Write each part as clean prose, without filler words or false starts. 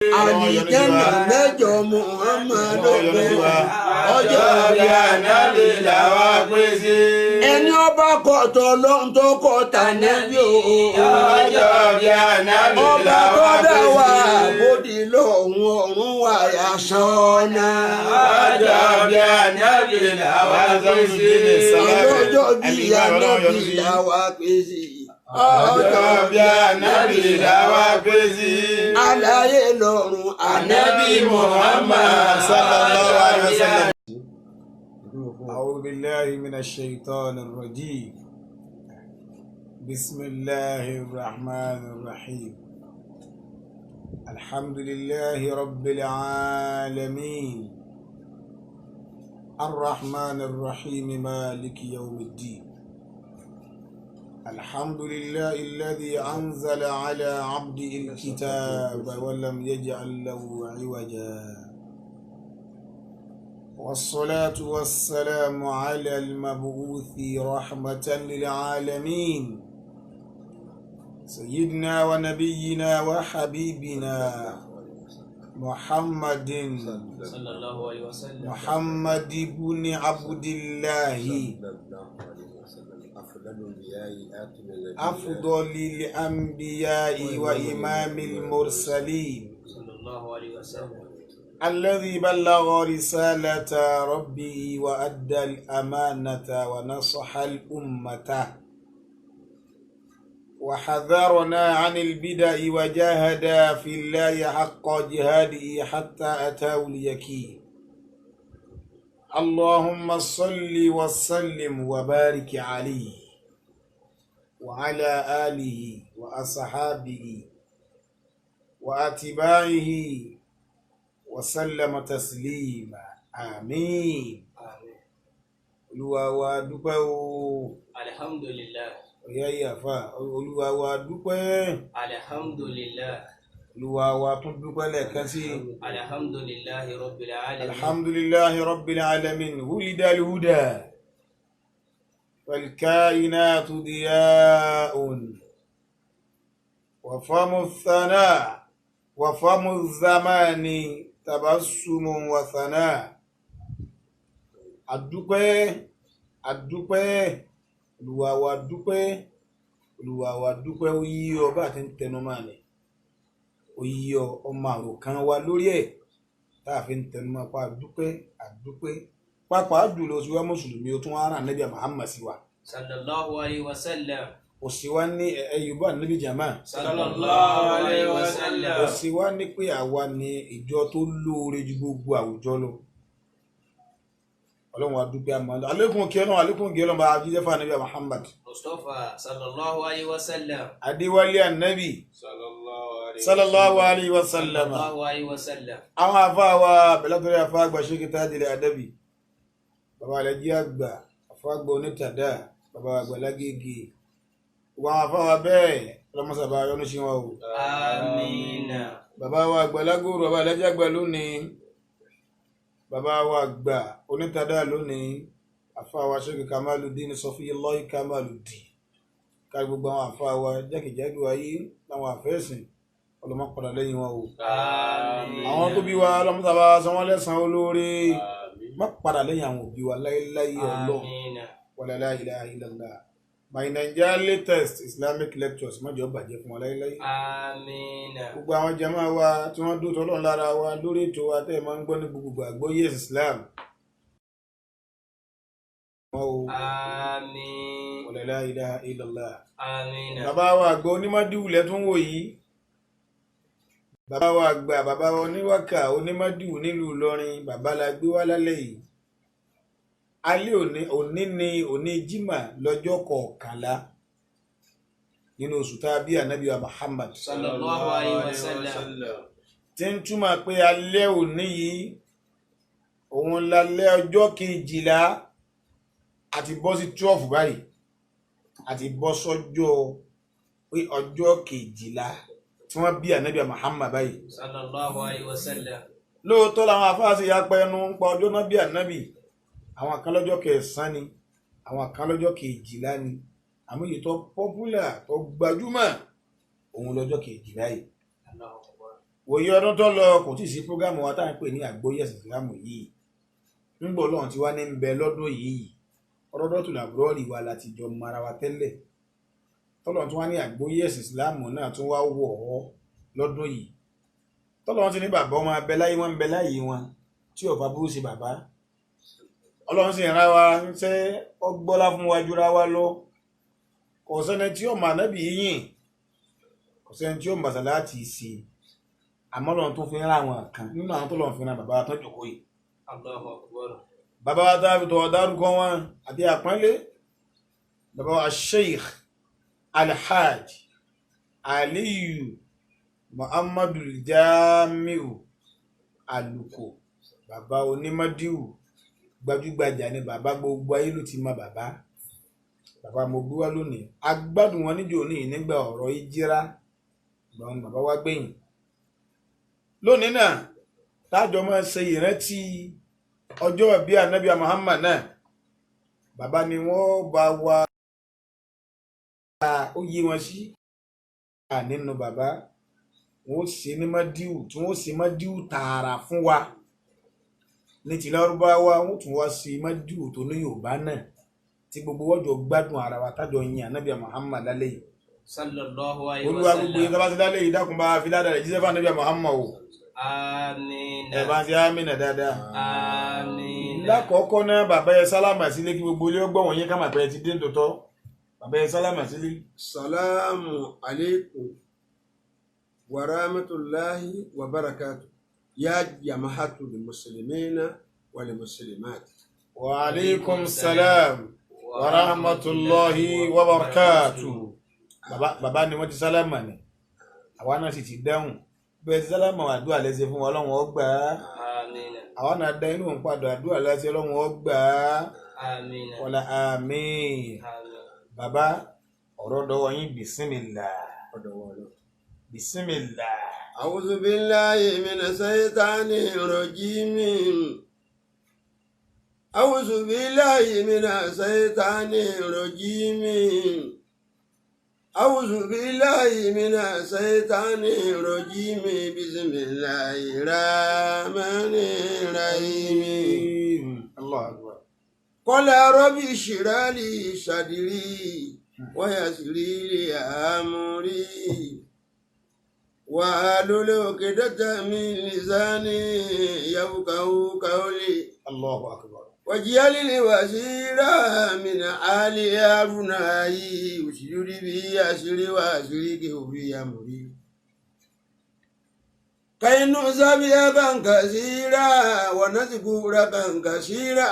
Àlìjẹ́nà mẹ́jọ Muhammadu pé Ọjọ́ bí ànábì làwa pé sí. Ẹni ọba kọ̀tọ̀ lọ́n tó kọ̀ tànẹ́bí o. Ọjọ́ bí ànábì Ọba làwa tó pé dá wa sí. bódì lọ́hùn ọ̀run wà yà sọ́nà. Ọjọ́ bí ànábì làwa pé sí. Ọlọ́jọ́ bí ànábì làwa pé sí. Ọjọ́ bí ànábì làwa pé sí. Aláyé lọ́run Ànábì Muhammad sallallahu alaihi wasallam. أعوذ بالله من الشيطان الرجيم. بسم الله الرحمن الرحيم. الحمد لله رب العالمين، الرحمن الرحيم، مالك يوم الدين. الحمد لله الذي أنزل على عبده الكتاب ولم يجعل له عوجا، والصلاة والسلام على المبعوث رحمة للعالمين، سيدنا ونبينا وحبيبنا محمد صلى الله عليه وسلم. محمد بن عبد الله، أفضل الأنبياء وإمام المرسلين، صلى الله عليه وسلم. الذي بلغ رسالة ربه وأدى الأمانة ونصح الأمة وحذرنا عن البدع وجاهد في الله حق جهاده حتى أتاه اليقين. اللهم صل وسلم وبارك عليه وعلى آله وأصحابه وأتباعه وسلم تسليما، آمين. آمين. Olúwa wa dúpẹ́ o. الحمد لله. Ọ̀yá ìyàfà, Olúwa wa dúpẹ́. الحمد لله. Olúwa wa tún dúpẹ́ lẹ́ẹ̀kan sí i. الحمد لله رب العالمين. الحمد لله رب العالمين. ولد الهدى والكائنات ضياء، وفم الثناء وفم الزمان تبسم وثناء. Àdúpẹ́, àdúpẹ́, Olúwa wa dúpẹ́, Olúwa wa dúpẹ́. Ó yí ọba àti ń tẹnu máa ní ó yí ọ ọmọ àròkàn wa lórí ẹ̀ tá a fi ń tẹnu máa pa àdúpẹ́, àdúpẹ́, pàápàá jùlọ sí wa mùsùlùmí, ó tún wá rán Ànábì Muhammad sí wa. صلى الله عليه وسلم. Ó sì wá ní ẹyùbá Ànábì jàmá. صلى الله عليه وسلم. Ó sì wá ní pé àwa ni ìjọ tó lóore ju gbogbo àwùjọ lọ. Ọlọ́run wa dúpẹ́, àmọ́ alẹ́kùn kí Ọlọ́run, alẹ́kùn kí Ọlọ́run bá jíjẹ́ fún Ànábì Muhammad. مصطفى صلى الله عليه وسلم. Adéwálé Ànábì sallallahu alayhi wa sallam. صلى الله عليه وسلم. Àwọn afá wa bẹ̀lẹ́tọ̀rí, afá àgbà Sheikh Tajul Adabi, bàbá alẹ́jí àgbà, afá àgbà onítàdá, bàbá àgbà lágége, gbogbo àwọn afá wa bẹ́ẹ̀, ọlọ́mọsàbà yọ́nú sí wọn o. آمين. Bàbá wa àgbà lágòrò, bàbá alẹ́jí àgbà lónìí, bàbá wa àgbà onítàdá lónìí, afá wa Sheikh Kamaludin Sọfiyullahi Kamaludin, kárí gbogbo àwọn afá wa jákèjádò ayé láwọn àfẹ́sìn, ọlọ́mọ padà lẹ́yìn wọn o. آمين. Àwọn tó bí wa, ọlọ́mọsàbà san wọ́n lẹ́san olóore, má padà lẹ́yìn àwọn òbí wa láéláé, Ọlọ́run. آمين. Wala la ilaha illallah. My Naija latest Islamic lectures, má jẹ́ ó bàjẹ́ fún wa láéláé. آمين. Gbogbo àwọn jama wa tí wọ́n dúró tọ́lọ́run lára wa lórí ètò wa tẹ́ ẹ máa ń gbọ́ ní gbogbo àgbọ́yé Islam wọn o. آمين. Wala la ilaha illallah. آمين. Bàbá wa àgbà onímọ̀díwù lẹ́tún wò yìí, bàbá wa àgbà, bàbá wa oníwàkà onímọ̀díwù nílùú Ìlọrin, bàbá la gbé wá lálẹ́ yìí. Alẹ́ òní, òní ni òní jimá lọ́jọ́ 11 nínú oṣù tá a bí Ànábì wa Muhammad, صلى الله عليه وسلم. tí ń túmọ̀ pé alẹ́ òní yìí òun lálẹ́ ọjọ́ 12, àti bọ́ sí 12 báyìí, àti bọ́ sọ́jọ́ pé ọjọ́ 12 tí wọ́n bí Ànábì Muhammad báyìí. صلى الله عليه وسلم. Lóòótọ́ làwọn afáàsì ya pa ẹnu ń pa ọjọ́ náà bí Ànábì, àwọn kan lọ́jọ́ 9 ni, àwọn kan lọ́jọ́ 12 ni, àmọ́ èyí tó popular tó gbajúmọ̀ òun lọ́jọ́ 12 yìí. الله أكبر. Wòye ọdún tó lọ kò tí ì sí prógámù wa táà ń pè ní àgbóyè ẹ̀sìn ìsìlámù yìí. Ńgbọ́ Ọlọ́run ti wá ní ń bẹ lọ́dún yìí. Ọdọọdún làbúrọ́ọ̀lì wa láti jọ mara wa tẹ́lẹ̀. Tọ́lọ́run tún wá ní àgbóyè ẹ̀sìn ìsìlámù náà tún wá wọ̀ ọ́ lọ́dún yìí. Tọ́lọ́run ti ní bàbá ọmọ abẹ láyé wọn ń bẹ láyé wọn tí ọ̀fà burú sí bàbá. Ọlọ́run sì rán wa ń ṣe ọgbọ́lá fún wa jura wa lọ. Kò sẹ́ni tí ó mọ ànábì yìnyín, kò sẹ́ni tí ó mọ sàláàtì ṣe. Àmọ́ Ọlọ́run tó fi ń rán àwọn kan nínú àwọn tó lọ́n fi rán bàbá wa tó jókòó yìí. Allahu akbar. Bàbá wa tá a fi tọ̀wọ̀ dárúkọ wọn àti àpọ́nlé. Bàbá wa Sheikh Alhaj Aliyu Muhammadu Jamiu Aluko, bàbá onímọ̀díwù, gbajúgbajà ni bàbá, gbogbo ayé ló ti mọ bàbá. Bàbá mo gbé wá lónìí, agbádùn wọn níjò ní nígbà ọ̀rọ̀ ìjírá, ìgbà wọn ni bàbá wá gbẹ̀yìn. Lónìí náà tájọ máa ṣe ìrántí ọjọ́ ìbí ànábì Muhammad náà, bàbá ni wọ́n bá wa ó yí wọn sí nínú bàbá wọn ó ṣe ní mọ́díwù tí wọ́n ó ṣe mọ́díwù tààrà fún wa ní ti Lárúbáwá, wọ́n tún wá ṣe mọ́díwù tó ní Yorùbá náà tí gbogbo wọ́jọ gbádùn ara wa tájọ yin ànábì Muhammad lálẹ́ yìí. Sallallahu alayhi wa Olúwa gbogbo yìí sallam. tó bá ti lálẹ́ yìí dákun bá fi ládàá rẹ̀ jíṣẹ́ fún ànábì Muhammad o. Amina. Ẹ bá ti àmìnà dáadáa. Amina. Lákọ̀ọ́kọ́ náà bàbá yẹ sálámà sílé kí gbogbo ilé ó gbọ́ wọ̀nyí ká mà pẹ́ ti dé nítòótọ́. Bàbá yẹ sálámà sílé. Salamu alaikum wa rahmatulahi wa barakatu. Ya jama'atu lil muslimina wa lil muslimat. Wa alaikum salam wa rahmatulahi wa barakatu. Bàbá ni wọ́n ti sálámà ni. Àwa náà sì ti dáhùn. Bẹ́ẹ̀ ti sálámà àdúrà lẹ́sẹ̀ fún wa, Ọlọ́run ó gbà á. Amina. Àwa náà dá inú òun padà àdúrà lẹ́sẹ̀, Ọlọ́run ó gbà á. Amina. Wọlá àmín. Amina. Bàbá ọ̀rọ̀ dọwọ́ yín, bisimilá. Ọ̀dọ̀ wa lọ. Bisimilá. A'udhu billahi minash shaitani rajim. A'udhu billahi minash shaitani rajim. A'udhu billahi minash shaitani rajim. Bismillahir rahmanir rahim. Allah akbar. Qala rabbi shrah li sadri wa yassir li amri. واحلل عقدة من لساني يفقهوا قولي Allahu akbar. واجعل لي وزيرا من آل هارون أخي اشدد به أزري وأشركه في أمري كي نسبحك كثيرا ونذكرك كثيرا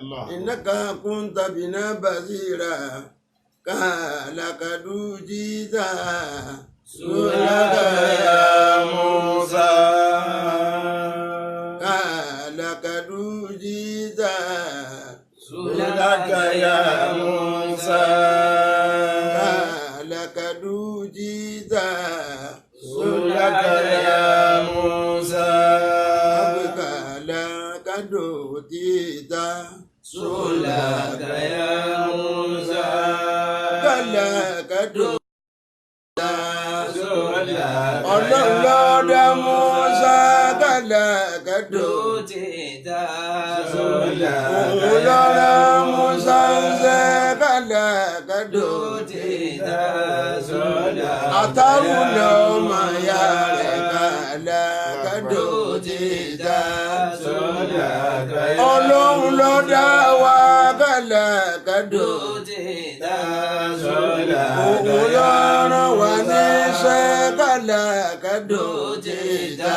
Allah akbar. إنك كنت بنا بصيرا قال قد أوتيت سؤلك يا Musa. قال قد أوتيت سؤلك يا Musa. قال قد أوتيت سؤلك يا Musa. قال قد أوتيت سؤلك يا موسى. قال قد سؤلك Ọlọ́run ló dá Mùsá kálá kádò. أوتيت Òun ló rán Mùsá ń ṣe kálá kádò. أوتيت Àtàrùn lọ́mọ ya rẹ̀ kálá kádò ti dá. Ọlọ́run ló dá wa kálá kádò. أوتيت Òun ló rán wa níṣẹ́ kálá kádò ti dá.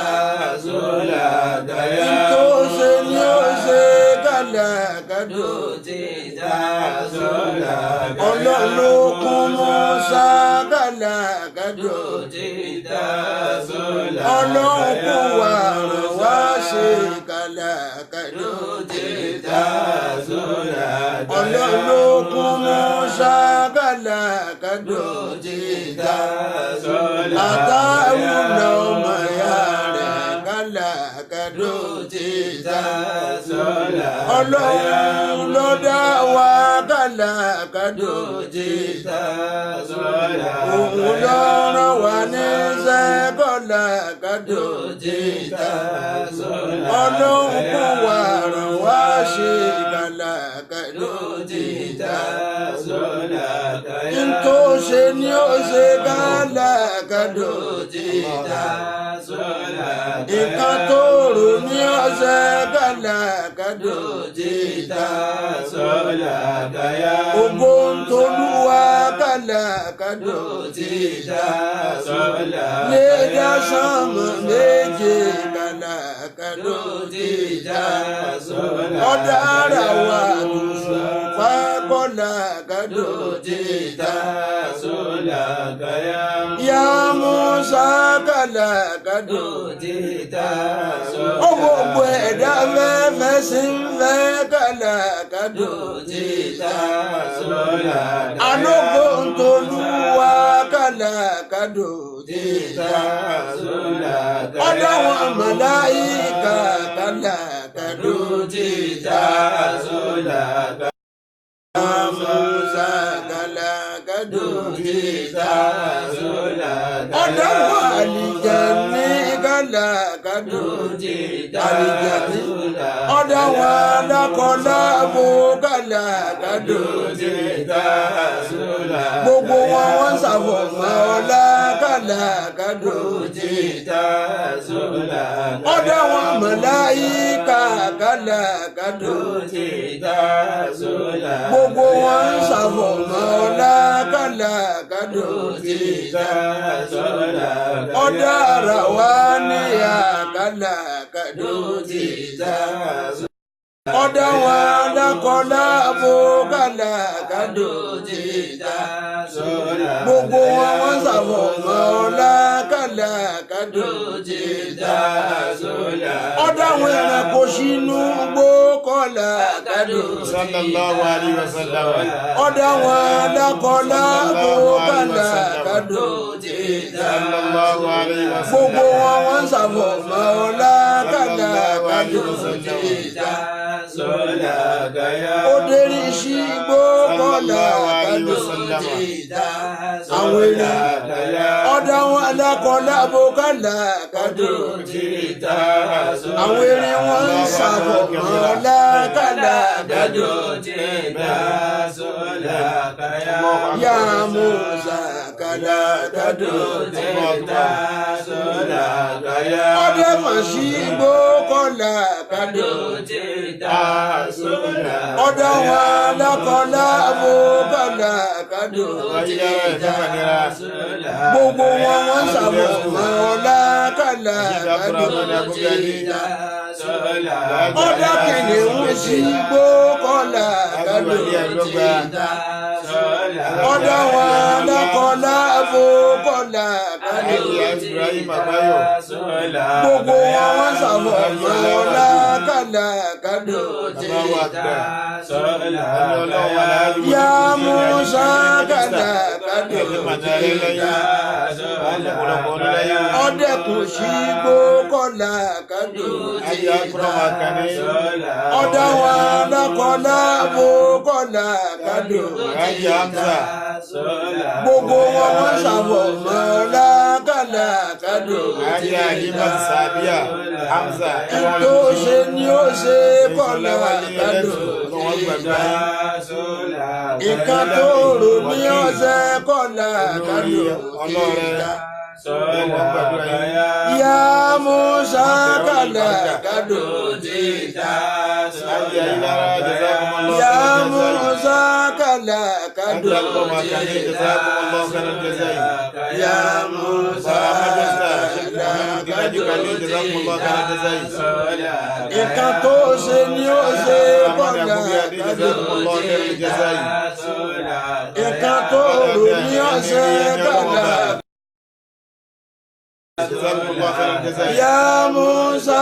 Tó ṣe ni ó ṣe kálá kádò. أوتيت Ọlọ́run ló kún Mùsá kálá kádò. أوتيت Ọlọ́run kún wa ràn wá ṣe kálá kádò. أوتيت Ọlọ́run ló kún Mùsá kálá kádò. Àtàwọn ọmọ ìyá rẹ̀ kálá kàlà kàdó títà. Ọlọ́run ló dá wa kàlà kàdó títà. Òun ló rán wa níṣẹ́ kọ́là kàdó títà. Ọlọ́run kò wá ràn wá ṣe kàlà kàdó títà. Ntó ṣe ni ó ṣe kàlà kàdó títà. Nǹkan tó rò ní ọ̀sẹ̀ kàlà kàdó títà. Ògo ń tolúwa kàlà kàdó títà. Lè dá sánmọ̀ méje kàlà kàdó títà. Ọ̀dà ara wa tòṣùpá kọ́là kàdó títà. Ya Musa kàlà kàdó títà. Ó gbogbo ẹ̀dá fẹ́fẹ́ sí ń fẹ́ kàlà kàdó títà. Alógo ń tolúwa kàlà kàdó títà. Ọ̀dọ̀ wọn màláíkà kàlà kàdó títà. Ya Musa kàlà kàdó títà. Ọ̀dọ̀ wọn àlìjàní kàlà kàdó títà. Àlìjàní. Ọ̀dọ̀ wọn lákọlábo kàlà kàdó títà. Gbogbo wọn wọ́n ṣàfọ̀mọ́ ọlá kàlà kàdó títà. Ọ̀dọ̀ wọn màláíkà kàlà kàdó títà. Gbogbo wọn ń ṣàfọ̀mọ́ ọlá kàlà kàdó títà. Ọ̀dọ̀ ara wa níyà kàlà kàdó títà. Ọ̀dọ̀ wọn lákọlábo kàlà kàdó títà. Gbogbo wọn wọ́n ṣàfọ̀mọ́ ọlá kàlà kàdó títà. Ọ̀dọ̀ àwọn ẹranko sínú gbó kọlà kàdó títà. Sallallahu alayhi wa sallam. Ọ̀dọ̀ wọn lákọlábo kàlà kàdó títà. Sallallahu alayhi wa sallam. Gbogbo wọn wọ́n ṣàfọ̀mọ́ ọlá kàlà kàdó títà. Ó dérí sí gbó kọlà kàdó títà. Àwọn èèyàn ọ̀dọ̀ wọn alákọ̀ọ́lábo kàlà kàdó títà. Àwọn erin wọn ń ṣàfọ̀mọ́ ọlá kàlà kàdó títà. Ya Musa kàlà kàdó títà. Ọdẹ mọ̀ sí gbó kọlà kàdó títà. Ọ̀dọ̀ wọn alákọ̀ọ́lábo kàlà kàdó títà. Gbogbo wọn wọ́n ṣàfọ̀mọ́ ọlá kàlà kàdó títà. Ọ̀dọ̀ kìnìún sí gbó kọlà kàdó títà. Ọ̀dọ̀ wọn alákọ̀ọ́lábo kọlà kàdó títà. Gbogbo wọn wọ́n ṣàfọ̀mọ́ ọlá kàlà kàdó títà. Ya Musa kàlà kàdó títà. Ọdẹ kò sí gbó kọlà kàdó títà. Ọ̀dọ̀ wọn lákọlábo kọlà kàdó títà. Gbogbo wọn wọ́n ṣàfọ̀mọ́ ọlá kàlà kàdó títà. Tó ṣe ni ó ṣe kọlà kàdó títà. Nǹkan tó rò ní ọ̀sẹ̀ kọlà kàdó títà. Ya Musa kàlà kàdó títà. Ya Musa kàlà kàdó títà. Ya Musa kàlà kàdó títà. Nǹkan tó ṣe ni ó ṣe kọlà kàdó títà. Nǹkan tó rò ní ọ̀sẹ̀ kọlà. Ya Musa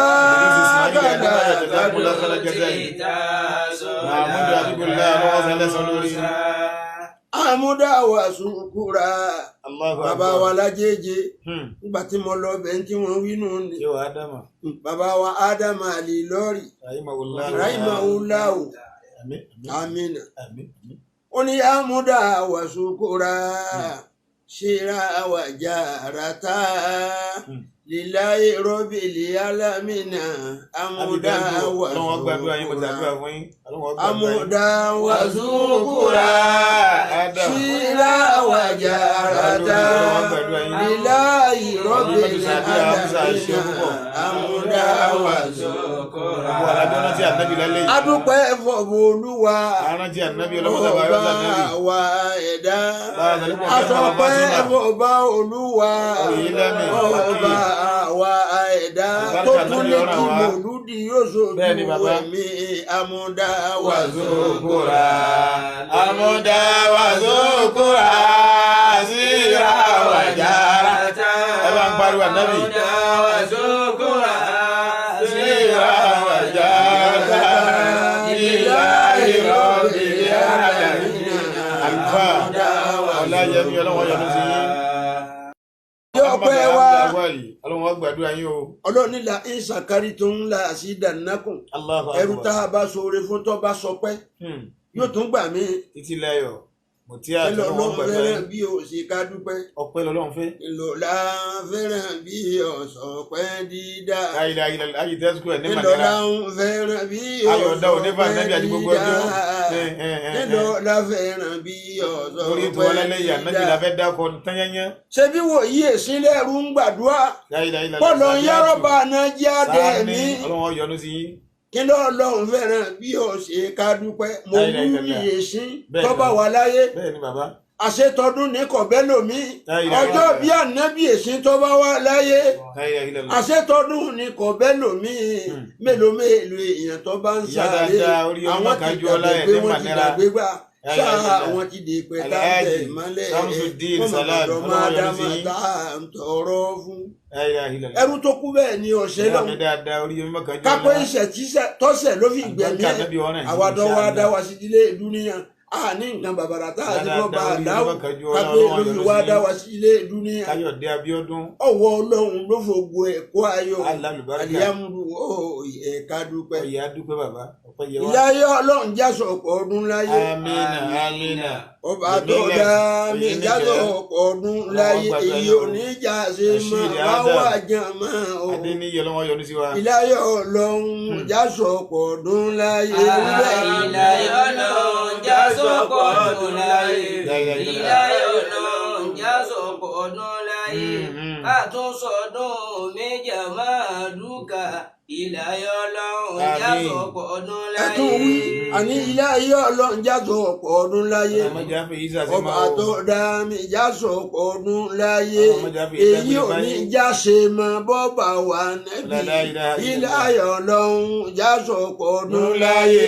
kàlà kàdó títà. amúdá wa sùkúra Allahu bàbá Akbar. wa lájẹjẹ nígbà tí mo lọ bẹ̀ tí wọ́n wí nù ni Ṣé wàá dámà? bàbá wa Ádámù Àlì lọ́rì Rahimahullah. rahimahullahu Àmín, àmín, amina. àmín, àmín. Ó ní amúdá wa sùkúra ṣíra wa jàràtà lillahi rabbil alamina amúdá wa Ọlọ́run gbàdúrà yín, mo ti àdúrà sùkúra fún yín. Ọlọ́run gbàdúrà yín. amúdá wa sùkúra Adam. ṣíra wa jàràtà Ọlọ́run gbàdúrà yín. lillahi rabbil Ọlọ́run alamina amúdá wa sùkúra. Gbogbo alájọ́ rántí ànábì lálẹ́ yìí. Adúpẹ́ fọ̀bù olúwa Arántí ànábì ọlọ́run sábà yọ ọba sànábì. wa ẹ̀dá. Bára sàlékún ọ̀kẹ́ bàbá Asọpẹ́ Fatima. fọba olúwa Oyèlámì, ọba wa ẹ̀dá Àlùbáríkà tó tún ànábì ní ọ̀ràn kí wa. mòlúdi yóò sojú Bẹ́ẹ̀ ni bàbá. ẹ̀mí amúdá wa Wazukura, amuda wazukura, sira wajara. Ẹ bá ń pariwo ànábì. Amúdá wa sùkúra Sira wajara, lillahi rabbil alamin. Àlùfáà Ọláyẹmí ọlọ́run yọ́nú sí yín. Yóò pẹ́ wá Ọlọ́run gbàdúrà yín o. ọlọ́ọ̀ni la ń ṣàkárí tó ń la sí dànákùn Allahu ẹrú Akbar. tá a bá ṣoore fún tó bá sọpẹ́ yóò tún gbà mí Títí láyọ̀, Mùtíà ńlọ ọlọ́run lọ́n gbàdúrà fẹ́ràn yín. bí o ṣe ká dúpẹ́. Ọpẹ́ lọ́lọ́run fẹ́. Ńlọlá fẹ́ràn bí ọ̀sọ̀pẹ́ dídá. Ayé ayé ayé tẹ́síkù ẹ̀ ní Ńlọlá Màdẹ́rà. ń fẹ́ràn bí Ayọ̀dá òní fà ọ̀sọ̀pẹ́ nẹ́bí àti gbogbo dídá. ẹjọ́. Ńlọlá fẹ́ràn bí Lórí ètò ọ̀sọ̀pẹ́ ọlẹ́lẹ́ yìí, ànábì la dídá. fẹ́ dákọ̀ tányányá. Ṣebí wòyí èsínlẹ̀ ẹrú ń gbàdúrà. Bọ́lọ̀ ń yọ̀rọ̀ bá náà jáde Sáà mí. ní Ọlọ́run yọ́nú sí yín. Kí lọ́ọ̀lọ́run fẹ́ràn bí ọ̀sẹ̀ ká dúpẹ́. Mo Láì láì wú láì láì. èsín Bẹ́ẹ̀ tọ́ba ni. wà láyé. Bẹ́ẹ̀ ni bàbá. Àṣetọdún ní kọ̀bẹ́ lòmí. Láì láì Ọjọ́ láì. bí ànábì èsín tọ́ba wà láyé. Láì láì láì. Àṣetọdún ni kò bẹ́ lòmíì mélòó mélòó èèyàn tó bá ń Ìyá sáré dáadáa, orí ọmọ àwọn ti kan ju ọlá dàgbé ẹ̀ pé ní wọ́n ti Mànẹ́ra. dàgbé gbà Láì sáà láì láì. àwọn ti dè pẹ́ tá Alhaji tẹ̀ mọ́lẹ̀ Samsudeen wọ́n mọ̀ Salam, lọ́ máa Ọlọ́run dá yọ́nú sí máa yín. tá à ń tọrọ fún. Láì láì láì. Ẹrú tó kú bẹ́ẹ̀ ni ọ̀sẹ̀ Ìyá mi lọ́hùn dáadáa, orí ọmọ kan ju kápẹ́ ọlá. ìṣẹ̀ tíṣẹ̀ tọ́sẹ̀ ló fi gbẹ̀mí Àlùbáríkà ẹ̀ ànábì ọ̀ràn yìí, àwa tó wá insha dá Allah. wa sí ilé dúníyàn a ní nǹkan bàbàrà tá a ti fọ́ bá a Dáadáa, orí dáwò ọmọ kan ju ọlá, kápẹ́ Ọlọ́run ló fi yọ́nú wá sí dá yín. wa sí ilé dúníyàn Káyọ̀dé Abíọ́dún. ọwọ́ Ọlọ́run ló fògo ẹ̀kọ́ ayọ̀ Alálùbáríkà. àlìyámúrú ẹ̀ka dúpẹ́. Ọ̀yẹ́ adúpẹ́ bàbá. Ọpẹ́ yẹ wá. Ìláyé Ọlọ́run jásọ̀ ọ̀pọ̀ ọdún láyé Amina, amina. ọba tó dá mi jásọ̀ ọ̀pọ̀ ọdún láyé gbàgbé èyí yín o. ò ní já ṣe mọ́ Rashid wá Adam. wà jàn mọ́ o. Adéníyì ọlọ́run yọ́nú sí wa. Ìláyé Ọlọ́run jásọ̀ ọ̀pọ̀ ọdún láyé Ìláyé Ọlọ́run já sọ́pọ̀ ọdún láyé. Ìláyé Ọlọ́run já sọ́pọ̀ ọdún láyé. Àtúnṣọdún méjà máa dúkà. Ìláyé Ọlọ́run já Àmín. sọ́pọ̀ ọdún ẹ tún wí láyé. àní ìláyé Ọlọ́run jásọ̀ ọ̀pọ̀ ọdún láyé. Ọlọ́mọdé á fi yí sàṣẹ Ọba máa o. tó dá mi jásọ̀ ọ̀pọ̀ ọdún láyé Ọlọ́mọdé á fi èyí ò ìdágbére ní báyé. jáse mọ́ bọ́bà wà nẹ́bí La ilaha illallah. ìláyé Ọlọ́run jásọ̀ ọ̀pọ̀ ọdún Láyé,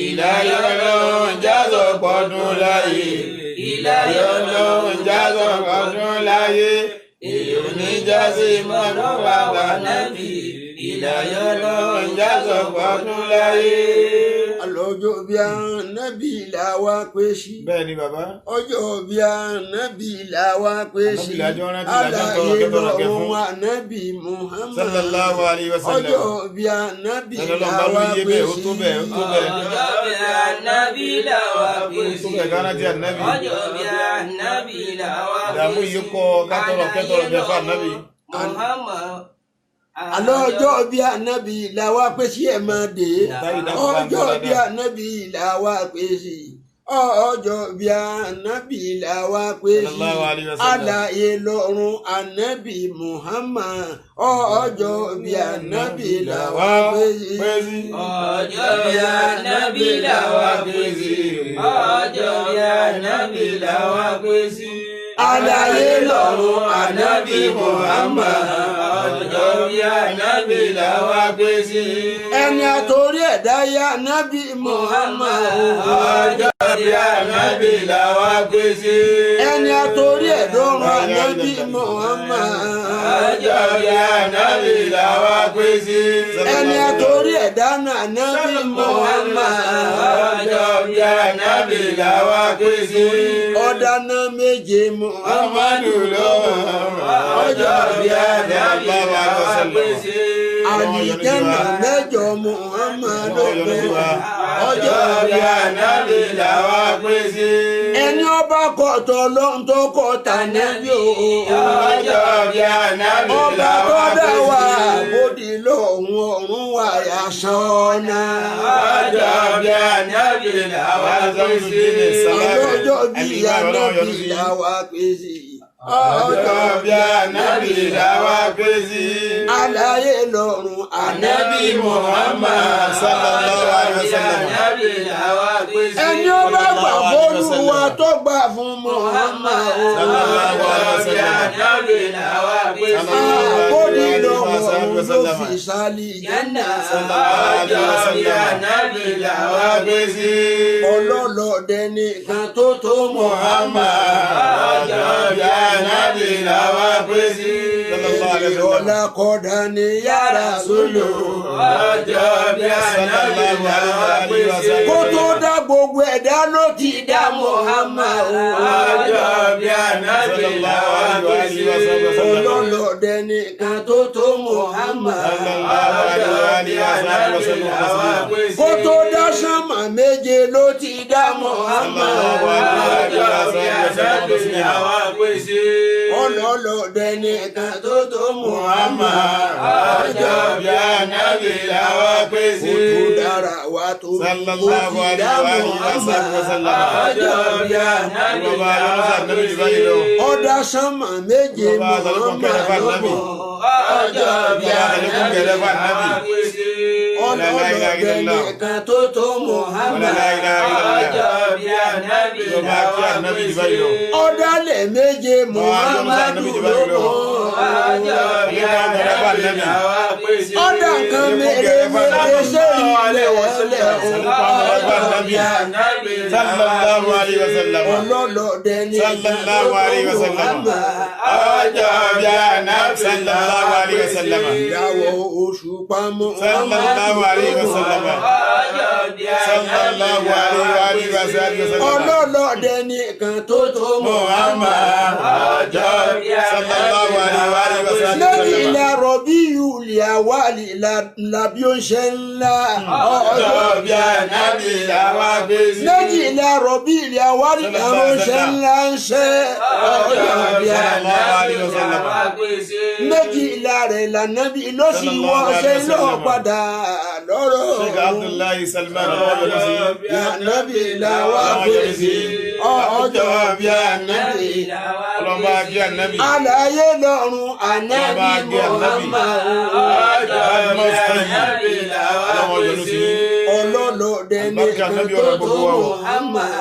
ìláyé Ọlọ́run jásọ̀ pọ̀dún láyé. Ìláyé Ọlọ́run jásọ̀ pọ̀dún láyé. Èyí ò ní jásí mọ́ lọ́wọ́ wa nábì. Ìláyé Ọlọ́run jásọ̀ pọ̀dún láyé. Alọ́jọ́ bí ànábì là wá pé sí Bẹ́ẹ̀ ni bàbá. ọjọ́ bí ànábì là wá pé sí Ànábì làjọ rántí, làjọ ń tọrọ àlàyé kẹ́ tọrọ kẹ́ fún. lọ́run ànábì Muhammad Sallallahu alayhi wa sallam. ọjọ́ bí ànábì Ẹni là Ọlọ́run bá wá ló yé pé bẹ́ẹ̀, ó sí. tó bẹ́ẹ̀, ó tó bẹ́ẹ̀. Ọjọ́ bí ànábì làwa pè Ó sí. tó bẹ́ẹ̀ ká rántí ànábì. Ọjọ́ bí ànábì làwa pè sí. Ìdààmú yìí kọ ká tọrọ kẹ́ tọrọ kẹ́ fún ànábì. Muhammad. Àlọ́ ọjọ́ bí ànábì là wá pé sí ẹ̀ máa dé. Táyì dákun bá ń Ọjọ́ gbọ́ bí dáadáa. ànábì là wá pé sí. Ọjọ́ bí ànábì là wá pé sí. Sallallahu alayhi wa sallam. Àlàyé lọ́run ànábì Muhammad. Ọjọ́ bí ànábì là wá pé sí. Ọjọ́ bí ànábì làwa pè sí. Ọjọ́ bí ànábì làwa pè sí. Àlàyé lọ́run ànábì Muhammad. Ọjọ́ bí ànábì làwa pè sí. Ẹni àtòrí ẹ̀dá yá ànábì Muhammad. Ọjọ́ bí ànábì làwa pè sí. Ẹni àtòrí ẹ̀dọ́run ànábì Muhammad. Ọjọ́ bí ànábì làwa pè sí. Ẹni àtòrí ẹ̀dá náà ànábì Muhammad. Ọjọ́ bí bí ànábì làwa pé sí. Ọ̀dáná méje Muhammadu ló mọ̀. Ọjọ́ bí ànábì làwa pé sí. Àlìjẹ́nà mẹ́jọ Muhammadu pé. Ọjọ́ bí ànábì làwa pé sí. Ẹni ọba kọ̀tọ̀ lọ́n tó kọ̀ tànẹ́bí o. Ọjọ́ bí ànábì Ọba làwa tó dá pé wa sí. bódì lọ́hùn ọ̀run wà yà sọ́nà. Ọjọ́ bí ànábì làwa pé sí. Ọlọ́jọ́ bí ànábì làwa pé sí. Ọjọ́ bí ànábì làwa pé sí. Aláyé lọ́run Ànábì Muhammad Sallallahu alaihi wasallam. Ànábì làwa pé sí. Ẹni ó bá gbà fÓlúwa tó gbà fún Muhammad o. Sallallahu alaihi wasallam. Ànábì làwa pé sí. Bódì lọ́hùn ọ̀run ló fi sálí Jánà. Ọjọ́ bí ànábì làwa pé sí. Ọlọ́lọ́dẹ nìkan tó tó Muhammad. Ọjọ́ bí ànábì làwa pé sí. Ọlá kọ̀dà ní yàrá sólò. Ọjọ́ bí ànábì làwa pé sí. Kó tó dá gbogbo ẹ̀dá ló ti dá Muhammad o. Ọjọ́ bí ànábì làwa pé sí. Ọlọ́lọ́dẹ nìkan tó tó Muhammad. Ọjọ́ bí ànábì làwa pé sí. Kó tó dá sánmà méje ló ti dá Muhammad. Ọjọ́ bí ànábì làwa pé sí. Ọlọ́lọ́dẹ nìkan tó tó Muhammad. Ọjọ́ bí ànábì làwa pé sí. Kó tó dára wa tó Sallallahu ló ti dá alaihi wa Muhammad. sallam. Ọjọ́ bí ànábì làwa pé sí. Ọ̀dà sánmà méje Muhammad ló mọ̀. Ọjọ́ bí ànábì làwa pé sí. Ọlọ́lọ́dẹ nìkan tó tó Muhammad. Ọjọ́ bí ànábì làwa pé sí. Ọ̀dàlẹ̀ méje Muhammadu ló mọ̀. Ọjọ́ bí ànábì làwa pé sí. Ọ̀dà kan mèremère sórí ilẹ̀ ọ̀lẹ̀ Ọjọ́ bí ànábì làwa Sallallahu pé alaihi sí. wasallam. Ọlọ́lọ́dẹ nìkan tó Sallallahu tó alaihi wasallam. Muhammad. Ọjọ́ bí ànábì Sallallahu làwa alaihi pé wasallam. sí. Ìyàwó oṣù pamọ́ Sallallahu alaihi wasallam. Ọjọ́ bí ànábì Sallallahu làwa alaihi pé sí. wasallam. Ọlọ́lọ́dẹ nìkan tó tó Muhammad. Ọjọ́ bí Sallallahu ànábì làwa alaihi pé sí. wasallam. Lẹ́yìn ilẹ̀ rọ̀bí yùlẹ̀ àwálì làbí ó ṣe ńlá. Ọjọ́ bí ànábì làwa pé sí. Lẹ́yìn ilẹ̀ rọ̀bí ilẹ̀ àwálì làbí ó ṣe ńlá ń ṣe. Ọjọ́ bí Sallallahu ànábì alaihi wasallam. làwa pé sí. Méjì ilẹ̀ rẹ̀ lànàbí ló sì wọ́ ṣe lọ́ padà lọ́rọ̀. Sheikh Abdullahi Salman ọlọ́wọ́ yọnu sí. Ọjọ́ bí Ànábì làwa Ọlọ́wọ́ pé yọnu sí. sí. Ọjọ́ bí ànábì làwa Ọlọ́ba pé kí sí. ànábì. Àlàyé lọ́run ànábì Ọba gbé ànábì. Muhammad. Ọjọ́ bí ànábì làwa Ọlọ́wọ́ pé yọ́nú sí. sí. Ọlọ́lọ́dẹ Àlùbáríkà nìkan ànábì tó ọ̀rọ̀ tó gbogbo wa o. Muhammad.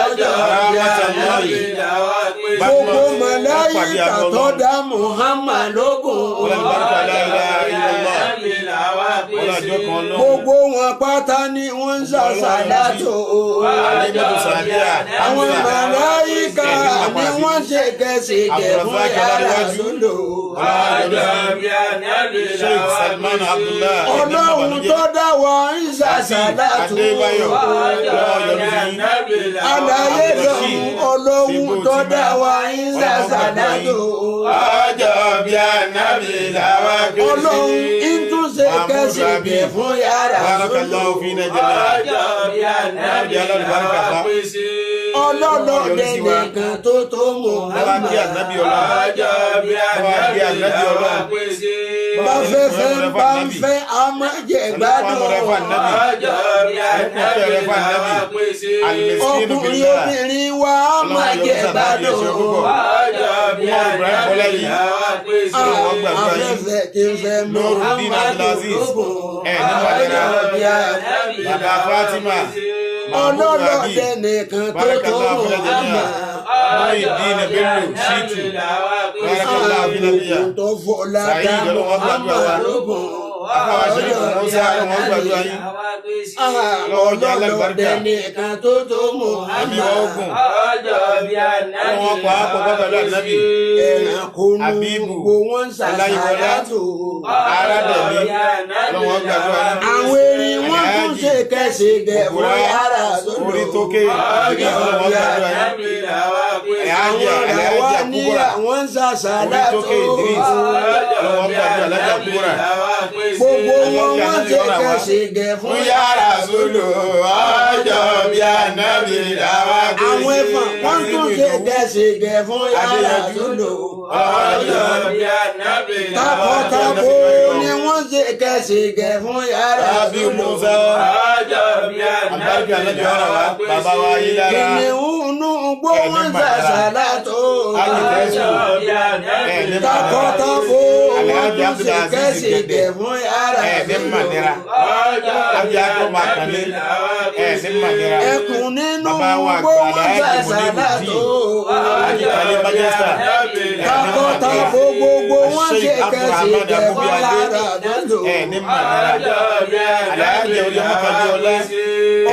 Ọjọ́ bí ànábì làwa pé sí. Gbogbo Pàdé màláíkà àánú tó Ọlọ́run. dá Muhammad lógún. Wọ́n àlùbáríkà la ilaha illallah. Ànábì làwa pé Wọ́n sí. àjọ kan Ọlọ́run. Gbogbo wọn pátá ni wọ́n ń ṣàṣàlátò. Àlejò Sàdíà. Àwọn màláíkà ni wọ́n ṣe kẹsìkẹ̀ fún yàrá sólò. Ọjọ́ bí ànábì Sheikh làwa pé Salman sí. Abdullah. Ọlọ́run tó dá wa ń ṣàṣàlátò. Adébáyọ̀. Ọjọ́ Ọlọ́wọ́ bí yọ́nú sí. ànábì làwa Àlàyé pé sí. lọ́run ọlọ́run tó dá wa ń ṣàṣàlátò. Ọjọ́ bí ànábì làwa pé sí. Ọlọ́run ń tún ṣe kẹsìkẹ̀ fún yàrá sólò. Barakallahu fina jami'a. Ọjọ́ bí ànábì làwa pé sí. Ọlọ́lọ́dẹ nìkan tó tó Bàbá kí Muhammad. ànábì Ọlọ́run. Ọjọ́ bí ànábì làwa pé sí. Bá fẹ́fẹ́ bá ń fẹ́ a máa jẹ gbádùn. Ọjọ́ bí ànábì làwa pé sí. Al-miskinu Ọkùnrin billah. obìnrin wa a máa jẹ gbádùn. Ọjọ́ bí ànábì làwa pé sí. Afẹ́fẹ́ tí ń fẹ́ Nuruddin Muhammadu Abdulaziz. lógún. Ẹ ní Màdínà. Ọjọ́ bí ànábì Bàbá làwa Fatima. pé sí. Mahmoud Rabi. Ọlọ́lọ́dẹ nìkan tó tó Barakallahu fina jami'a. Muhammad. Muhyiddin Bello Shitu. Barakallahu fina jami'a. Àbùkù tó fọlá dá Saheed Ọlọ́run gbàdúrà wa. Muhammad lógún. Afáwa Sheikh Musa Ọlọ́run gbàdúrà yín. Ọlọ́run jẹ́ Ọlọ́lọ́dẹ alálùbáríkà. nìkan tó tó Ẹ̀mí wa Muhammad. ogun. Ọjọ́ bí ànábì Ọlọ́run pa á pọ̀ pẹ̀lú ànábì. Ẹranko nu Habibu, gbogbo wọn ń ṣàṣàlátò. Aládẹ̀mí. Ọlọ́run gbàdúrà yín. Àwọn erin wọn tún ṣe kẹsìgẹ̀ fún yàrá sólò. sólò. Orí tókè Ọjọ́ bí ànábì làwa pé sí. Àwọn làwa ní àwọn ń ṣàṣàlátù. Orí tókè Idris. Ọjọ́ bí ànábì làwa pé sí. Gbogbo wọn wọ́n ṣe kẹ́sìgẹ̀ fún Fún yàrá sólò. Ọjọ́ bí ànábì làwa pé sí. Àwọn ẹ̀fọn wọ́n tún ṣe kẹ́sìgẹ̀ fún yàrá sólò. Ọjọ́ bí ànábì làwa pé sí. Takọtabo ni wọ́n ṣe kẹ́sìgẹ̀ fún yàrá Rabi sólò. Musa. Ọjọ́ bí ànábì Àlùbáríkà làwa pé sí. bàbá wa yí lára. Kìnìún nù gbó wọ́n ṣàṣàlátù. Ọjọ́ bí ànábì Takọtabo wọ́n tún ṣe kẹ́sìgẹ̀ fún yàrá Ẹ̀ẹ́dẹ́ sólò. mànira. Ọjọ́ bí Abíyá tó máa kàn ànábì lé. làwa pé sí. Ẹ̀ẹ́dẹ́ mànira. Ẹkùn nínú Bàbá wa gbó àgbà wọ́n Alhaji Muniru ṣàṣàlátù. Alhaji Khalil Manchester. Takọtabo gbogbo wọ́n ṣe Sheikh Abdulrahman kẹ́sìgẹ̀ fún Abubiade. yàrá sólò. Ẹ̀ẹ́dẹ́ mànira. Ọjọ́ bí Alhaji ànábì Olúmọ̀kájú làwa Ọlá. pé sí.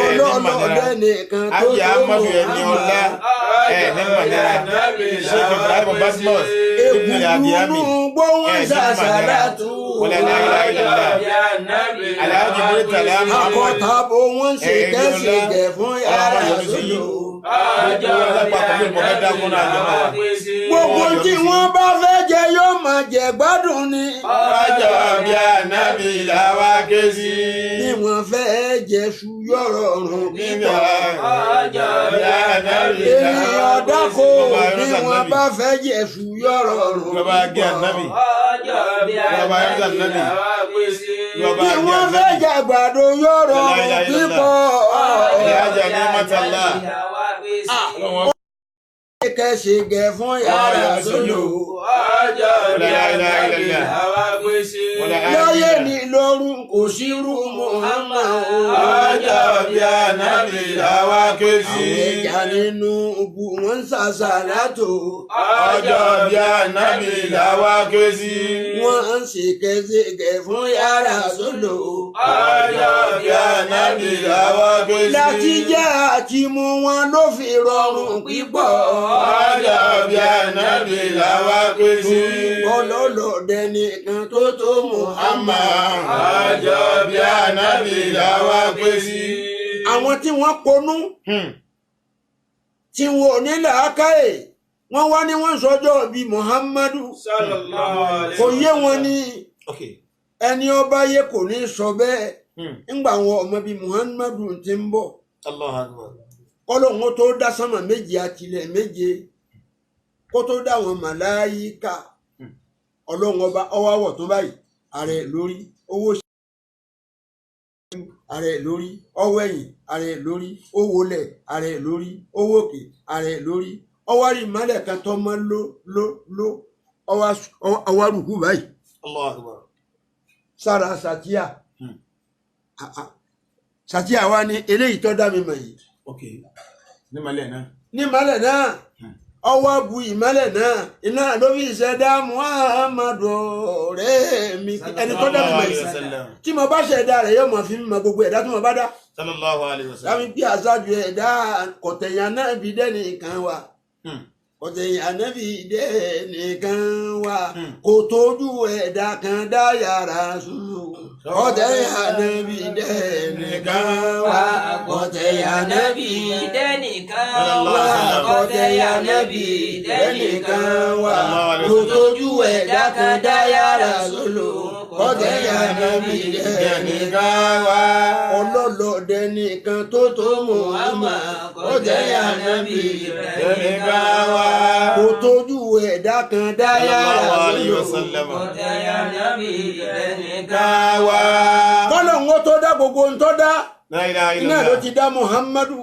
Ọlọ́lọ́dẹ nìkan tó Ájì tó Ahmadu ẹni ọlá. Ẹ̀ẹ́dẹ́ mànira. Sheikh Ibrahim Badmus. Ibn Adiyami. Ègùn gbó wọ́n ṣàṣàlátù. Wala la ilaha illallah. Alhaji Murtala Muhammad. Akọ̀tàbò wọ́n ṣe kẹ́sìgẹ̀ fún yàrá sólò. Gbogbo tí wọ́n bá fẹ́ jẹ yóò máa jẹ gbádùn ni. Ọjọ́ bí ànábì làwa ké sí. Bí wọ́n fẹ́ jẹ ṣu yọ̀rọ̀ ọ̀run pípọ̀. Ọjọ́ bí ànábì Ènìyàn dáko bí wọ́n bá fẹ́ jẹ ṣu yọ̀rọ̀ ọ̀run Bàbá gé pípọ̀. ànábì. Ọjọ́ bí Bàbá yóò ànábì sànábì. làwa pé sí. Bàbá Bí gé wọ́n fẹ́ ànábì. jẹ àgbàdo yọ̀rọ̀ ọ̀run pípọ̀. Alhaji Ni'matullah. Làwa pé sí. Kẹ́sìgẹ̀ fún yàrá sólò. Ọjọ́ bí ànábì làwa pé sí. Láyé ní lọ́run kò sírú Muhammad o. Ọjọ́ bí ànábì làwa ké sí. Àwọn ẹja nínú ògùn wọn ń ṣàṣàlátò. Ọjọ́ bí ànábì làwa ké sí. Wọ́n ń ṣe kẹ́sìgẹ̀ fún yàrá sólò. Ọjọ́ bí ànábì làwa ké sí. Láti jẹ́ àti mú wọn ló fi rọrùn pípọ̀. Ọjọ́ bí ànábì làwa ké sí. Ọlọ́lọ́dẹ nìkan tó tó Muhammad. Ọjọ́ bí ànábì làwa ké sí. Àwọn tí wọ́n ponú tí wọn ò ní làákàyè wọ́n wá ní wọ́n sọjọ́ bíi Muhammadu. Kò yé wọn ní ẹni ọba yé kò ní sọ bẹ́ẹ̀ ńgbà wọn ọmọ bíi Muhammadu ti ń bọ̀. Allahu Akbar. Kọ́lọ́hún tó dá sánmà méje àtìlẹ̀ méje kó tó dá àwọn màláyíkà ọlọ́run ọba ọwọ́ àwọ̀ tó báyìí ààrẹ lórí owó ṣe ààrẹ lórí ọwọ́ ẹ̀yìn ààrẹ lórí owó lẹ̀ ààrẹ lórí owó òkè ààrẹ lórí ọwọ́ rí ìmọ̀lẹ̀ kan tó mọ́ ló ló ló ọwọ́ àrùkù báyìí Allahu Akbar. sára sàtíà sàtíà wa ni eléyìí tó dá mi mọ̀ yìí Okay. Ní malẹ̀ náà. ní ìmọ̀lẹ̀ náà ọwọ́ bu ìmọ̀lẹ̀ náà iná ló fi ṣẹ̀dá Muhammadu ọ̀rẹ́ mi ẹni tó dá mi mọ̀ yìí tí mo bá ṣẹ̀dá rẹ̀ yóò mọ̀ fi mọ̀ gbogbo ẹ̀dá tí mo bá dá Sallallahu alayhi wa sallam. láti bí aṣáájú ẹ̀dá kọ̀tẹ̀yìn anábì dẹ́nìkan wà kọ̀tẹ̀yìn anábì dẹ́nìkan wà kò tójú ẹ̀dá kan dá yàrá sùúrù kọ̀tẹ̀yìn anábì dẹ́nìkan wà kọ̀tẹ̀yìn anábì dẹ́nìkan wà wà kọ̀tẹ̀yìn anábì dẹ́nìkan wà kò tójú ẹ̀dá kan dá yàrá sùúrù kọ̀tẹ̀yìn anábì dẹ́nìkan wá. ọlọ́lọ́dẹ nìkan tó tó Muhammad kọ̀tẹ̀yìn anábì Dẹ́nìkan wá. kò tójú ẹ̀dá kan dá yàrá Sallallahu alayhi wa sùúrù. sallam. Dẹ́nìkan wá. kọ́lọ̀ ń tó dá gbogbo ń tó dá La ilaha iná illallah. ló ti dá Muhammadu.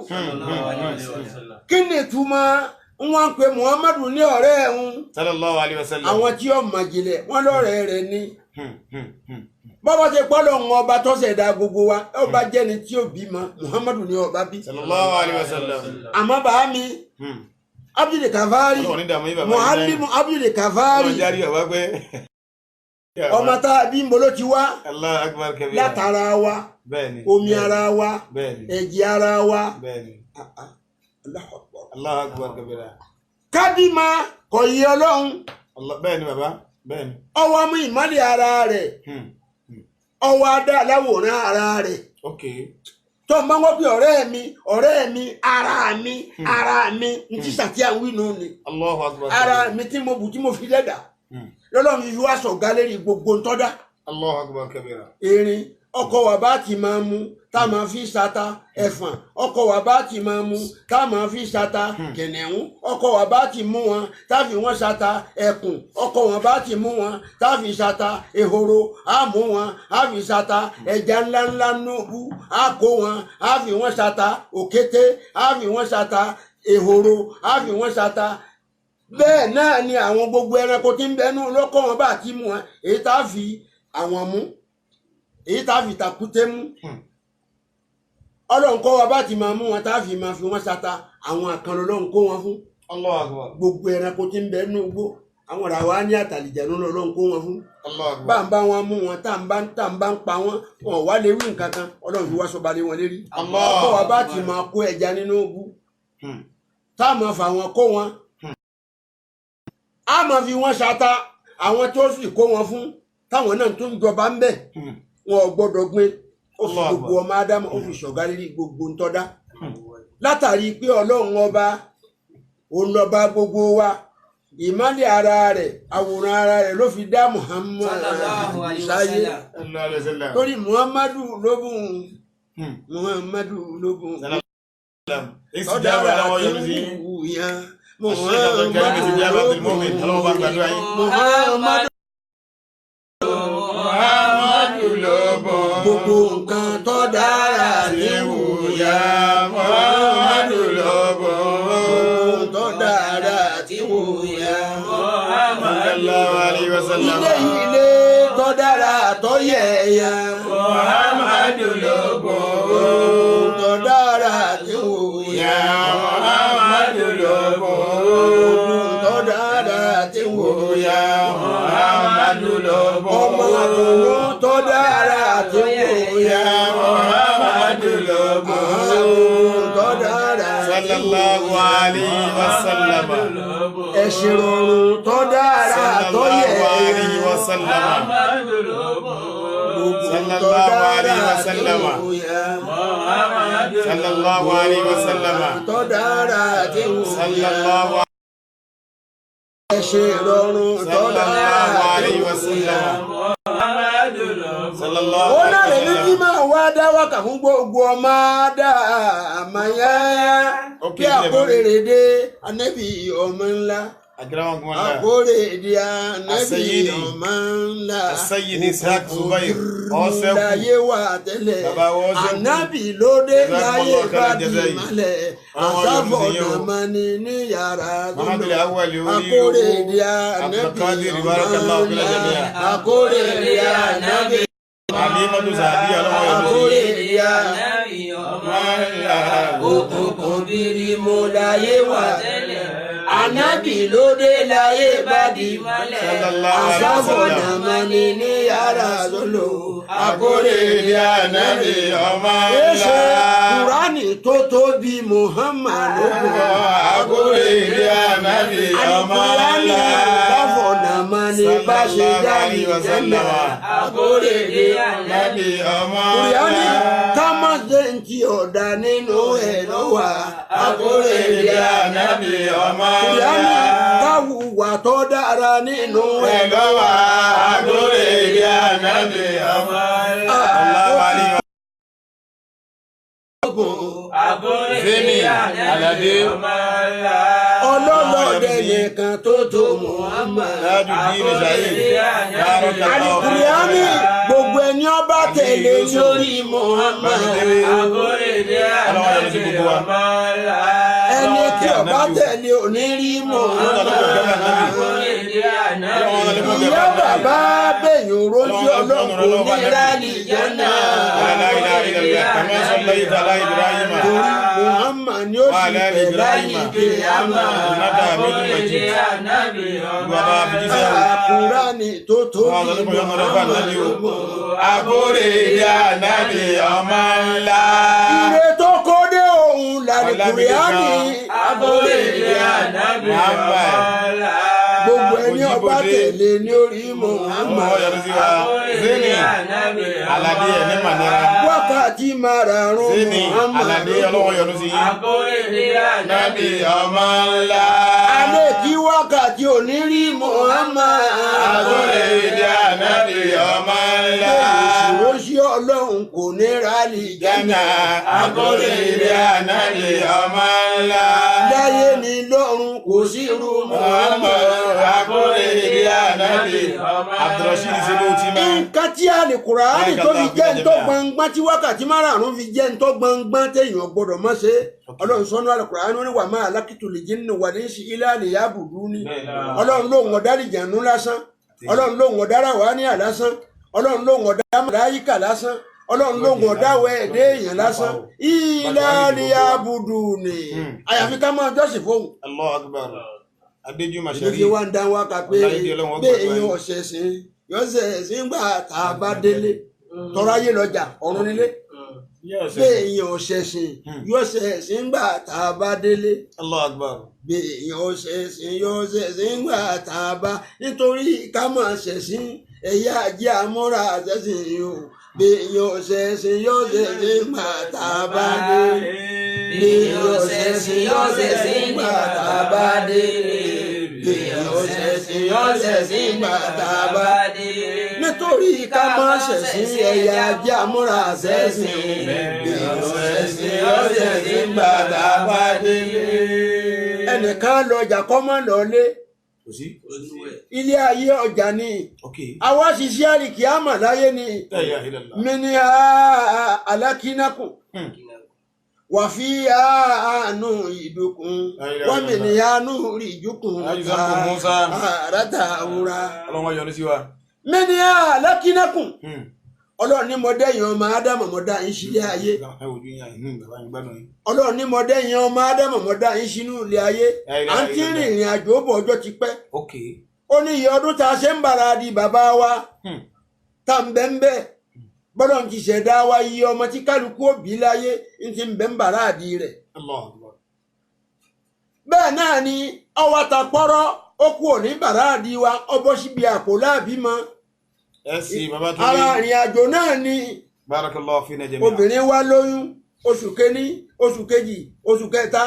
Kí ni ìtumọ̀ wọ́n ń pe Muhammadu ní ọ̀rẹ́ ẹ̀hún Sallallahu alayhi wa sallam. àwọn tí ó mọ̀ jìnlẹ̀ wọ́n lọ́rẹ́ rẹ̀ ni. Bọ́bá ṣe pọ́lọ̀ ń ọba tó ṣẹ̀dá gbogbo wa ọba jẹ́ni tí ó bímọ Muhammadu ní ọba bí. Sallallahu alayhi wa sallam. Àmọ́ bàá mi Abdul Kafari Ọlọ́run ní dààmú yín bàbá yín Muallimu Abdul Kafari Ọlọ́run járí bàbá pé. ọmọ tá a bí ń bolo ti wá Allahu akbar kabira. látara wa Bẹ́ẹ̀ni. omi ara wa Bẹ́ẹ̀ni. ẹ̀jẹ̀ ara wa. Bẹ́ẹ̀ni. Allahu Akbar. Allahu akbar kabira. Kábímà kò yí ọlọ́run Allah bẹ́ẹ̀ni bàbá bẹ́ẹ̀ni. ọwọ́ mú ìmọ́lẹ̀ ara rẹ̀ ọwọ́ adá aláwòrán ara rẹ̀ Okay. Tó ń bá wọ́n pé ọ̀rẹ́ mi ara mi ara mi n ti sàtí àwọn inú ni. Allahu Akbar. Ara mi tí mo bù tí mo fi dẹ́dà. Lọ́lọ́run fi wá sọ̀ galérí gbogbo ntọ́dá. Allahu Akbar kabira. Erin ọkọ̀ wà bá ti máa mú tá a máa fi ṣata ẹ̀fọ̀n ọkọ̀ wà bá ti máa mú tá a máa fi ṣata kìnìún ọkọ̀ wà bá ti mú wọn tá a fi wọn ṣata ẹkùn ọkọ̀ wọn bá ti mú wọn tá a fi ṣata ehoro á mú wọn á fi ṣata ẹja ńláńlá nùbú á kó wọn á fi wọn ṣata òkété á fi wọn ṣata ehoro á fi wọn ṣata bẹ́ẹ̀ náà ni àwọn gbogbo ẹranko tí ń bẹnu lọ́kọ̀ wọn bá ti mú wọn èyí tá a fi àwọn mú èyí tá a fi tàkúté mú Ọlọ́run kọ́ wa bá ti máa mú wọn tá a fi máa fi wọn ṣata àwọn àkànlò Ọlọ́run kó wọn fún. Allahu Akbar. Gbogbo ẹranko tí ń bẹ nínú igbó àwọn ràwa ní àtàlìjẹ̀nu Ọlọ́run kó wọn fún. Allahu Akbar. Bá ń bá wọn mú wọn tá ń bá ń pa wọn wọn wá lè wí nǹkan kan Ọlọ́run fi wá sọba lé wọn lérí. Allah. Kọ́ wa bá ti máa kó ẹja nínú igbó tá a máa fà wọn kó wọn a máa fi wọn ṣata àwọn tó sì kó wọn fún táwọn náà tó ń jọba ń bẹ wọn ò gbọ́dọ̀ gbin ó fi gbogbo ọmọ ádámù ó fi ṣọ̀gá lérí gbogbo ntọ́dá látàrí pé Ọlọ́run ọba òun lọ́ba gbogbo wa ìmọ́lẹ̀ ara rẹ̀ àwòrán ara rẹ̀ ló fi dá Muhammad sáyé torí Muhammadu ló bùn Muhammadu ló bùn tọ́dára tí ń wù yẹn Muhammadu Muhammadu ló bùn gbogbo nǹkan tó dára tí ń wù yẹn Muhammadu ló bùn gbogbo tó dára tí ń wù yẹn sallallahu alayhi wa sallam. Ilé ilé tó dára tó yẹ yẹn Muhammadu ló bùn gbogbo tó dára tí ń wù yẹn Muhammadu ló bùn gbogbo tó dára tí ń wù yẹn Muhammadu ló bùn ọmọ àdùnnú tó dára tí ń wù yẹn Muhammadu ló bùn gbogbo tó dára tí ń wù sallallahu alayhi wa sallam. ẹ̀sìn rọrùn tó dára tó yẹ sallallahu alayhi wa sallam. gbogbo tó sallallahu dára alayhi wa tí ń sallam. wù yẹn sallallahu alayhi wa sallam. tó dára tí ń wù yẹn sallallahu ẹ̀sìn rọrùn tó dára sallallahu tí alayhi ń wa wù sallam. yẹn. sallallahu ó náà lè alayhi ní wa kí sallam. máa wá dá wákà fún gbogbo ọmọ dá àmọ́ yẹn Ok, bí àkórèrèdè anábì ọmọ ńlá Akramakumullah. àkórèrèdè anábì As-Sayyidi. ọmọ ńlá As-Sayyidi Ishaq Zubair, Ọ̀sẹ́kù. láyé wà tẹ́lẹ̀ Bàbá wa Ọ̀sẹ́kù. anábì lóde láyé Jazakumullahu bá khairan di jazai. mọ́lẹ̀ Ọlọ́run yọ́nú sí yín o. àsáfọ̀nàmọ́ni ní yàrá Muhammadu Awwal orí àkórèrèdè anábì Abdulkadir ọmọ barakallahu fil ńlá jami'a. àkórèrèdè anábì. Alimatu Sa'diya Ọlọ́run yọ́nú sí yín. Àkórèrèdè Ọmọ ńlá. Òkùnkùn bírímù láyé wà tẹ́lẹ̀. Ànábì lóde láyé bá di mọ́lẹ̀. Sallallahu alayhi wa sallam. àsáfọ̀nàmọ́ni ní yàrá sólò. Akórèrè ànábì ọmọ Èṣe ńlá. Kùránì tó tóbi Muhammad ló bùn. Akórèrè ànábì ọmọ Àlùkùránì ńlá. àsáfọ̀nàmọ́ni bá ṣe Sallallahu dárí alayhi wa jẹ́nà. sallam. Àkórèrè Ànábì ọmọ Kùránì ńlá. ká má ṣe ń ti ọ̀dà nínú ẹ̀ lọ́wọ́. Akórèrè ànábì ọmọ Kùránì ńlá. ká hùwà tó dára nínú ẹ̀ Ẹ lọ́wọ́ akórèrè ànábì ọmọ ńlá. Allahu alayhi wa Zeni Alade. Ọlọ́lọ́dẹ nìkan tó tó Muhammad. Tajuddin Zahid. Barakallahu Àlùkùránì gbogbo ẹni ọba tẹ̀lé lórí Muhammad. Ọlọ́run yọ́nú sí gbogbo wa. Ẹni tí ọba tẹ̀lé òní rí Muhammad. Ìyá bàbá bẹ̀yìn rójú ọlọ́run kò ní rálì jẹ́nà. La ilaha illallah kama sallaita ala Ibrahim Torí Muhammad ni ó wa sì ala ali pẹ̀ Ibrahim láyé kéyàmá. innaka Hamidum Majid. Bàbá Abidjan Àlùkùránì tó tóbi Muhammad ló mọ̀. Akórèrè ànábì ọmọ ńlá. Ire tó kó dé òun làlùkùránì. Muhammad. Gbogbo ẹni ọba Ajíbódé. Tẹ̀lé ní orí Muhammad. Ọlọ́wọ́ yọ́nú sí wa. Zini Aládé ẹ̀ ní mànira. Wákàtí márààrún Zini Muhammad. Aládé ọlọ́wọ́ yọ́nú sí yín. Nábì ọmọ ńlá. Alẹ́ kí wákàtí òní rí Muhammad. Akóredé ànábì ọmọ ńlá. Olùsìwòsí ọlọ́run kò ní rálì Jánà akóredé ànábì ọmọ ńlá. Láyé ni lọ́run kò sí irú Muhammad. Muhammad akóredé ànábì. Abdulrasheed ṣe ló ti máa. Nǹkan tí Àlùkùránì tó fi jẹ́ ntọ́ gbangban tí wákàtí márààrún fi jẹ́ ntọ́ gbangban téèyàn gbọ́dọ̀ má ṣe. Ọlọ́run sọ́nú Àlùkùránì ó ní wà máa lákìtù lè jí nínú wà ní sí ilé àlèyá bùdú ni. Ọlọ́run lóun ọ̀dá àlìjànú lásán. Ọlọ́run lóun ọ̀dá ràwá ní lásán. Ọlọ́run lóun ọ̀dá màláyíkà lásán. Ọlọ́run lóun ọ̀dá àwẹ̀ ẹ̀dẹ́ èèyàn lásán. Ilé àlèyá bùdú ni. Àyàfi ká máa jọ́sìn fóun. Allahu Akbar. Adéjúmọ̀ Èmi Sharif. fi wá ń dá wákà pé Ọláìdé Ọlọ́run bẹ́ẹ̀ ọgbà èèyàn ọ̀sẹ̀ sìn yọ̀ọ́sẹ̀ sìn gbà tá a bá délé tọ́ra ayé lọ́jà ọ̀run nílé bẹ́ẹ̀ èèyàn ọ̀sẹ̀ sìn yọ̀ọ́sẹ̀ sìn gbà tá a bá délé Allahu Akbar. bẹ́ẹ̀ èèyàn ọ̀sẹ̀ sìn yọ̀ọ́sẹ̀ sìn gbà tá a bá nítorí ká máa ṣẹ̀sìn ẹ̀yà ajé àmúra ṣẹ̀sìn yìí o bẹ́ẹ̀ èèyàn ọ̀sẹ̀ sìn yọ̀ọ́sẹ̀ sìn gbà tá a bá délé bẹ́ẹ̀ èèyàn ọ̀sẹ̀ sìn yọ̀ọ́sẹ̀ sìn gbà tá a bá délé bẹ́ẹ̀ èèyàn ọ̀sẹ̀ sìn yọ̀ọ́sẹ̀ sìn gbà tá a bá nítorí ká má ṣẹ̀sìn ẹ̀yà ajé àmúra ṣẹ̀sìn ṣẹ̀sìn ọ̀ṣẹ̀sìn Bàtà bá délé. Ẹnìkan lọjà kọ́ mọ́ lọ́lé. Kò sí. Ilé ayé ọjà ni. Ok. Àwa ṣiṣẹ́ àríkì àmà láyé ni. La ilaha illallah. Mi ní alákínákùn wà fi àánú ìdókun wọ́n mi ní àánú ìjókun Ayúsàkó Musa. Àràtà àwòrán. Ọlọ́run yọ́nú sí wa. Mi ní alákínákùn. Ọlọ́run ní mo dẹ́yìn ọmọ Ádámù mo dá yín sílé ayé. Ẹ wojú yín àyìn bàbá yín gbádùn yín. Ọlọ́run ní mo dẹ́yìn ọmọ Ádámù mo dá yín sínú ilé ayé. À ń tí rìnrìn àjò bọ̀ ọjọ́ ti pẹ́. Ok. Ó ní iye ọdún tá a ṣe ń bára di bàbá wa tá ń bẹ́ ń bẹ́ bọ́lọ̀ ń ti ṣẹ̀dá wa iye ọmọ tí kálukú òbí láyé ń ti ń bẹ́ ń bára di rẹ̀. Allahu Akbar. Bẹ́ẹ̀ náà ni ọwọ́ ta pọ́rọ́ ó kú òní bàrá di wa ọbọ̀ síbi àpò láàbí mọ́. Ẹ sì bàbá tó Ara ní. ìrìn àjò náà ni Barakallahu fina jami'a. obìnrin wa lóyún oṣù kení, oṣù kejì, oṣù kẹta,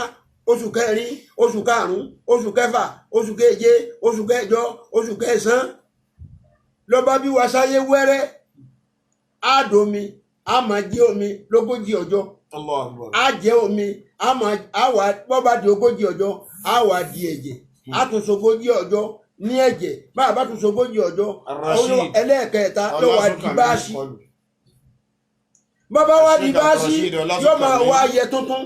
oṣù kẹrin, oṣù karùnún, oṣù kẹfà, oṣù keje, oṣù kẹjọ, oṣù kẹsàn-án ló bá bí wa sáyé wẹ́rẹ́. Á domi, á máa jẹ omi lógójì ọjọ́. Allahu Akbar. Á jẹ omi, á máa á wà bọ́ bá di 40 ọjọ́, á wà di ẹ̀jẹ̀, á tún sogójì ọjọ́ ní ẹ̀jẹ̀. Bá a bá tún sogójì ọjọ́ Ar-Rashid. ẹlẹ́ẹ̀kẹta ló wà di báàsì. Bàbá wa di báàsì yóò máa wá ayẹ tuntun.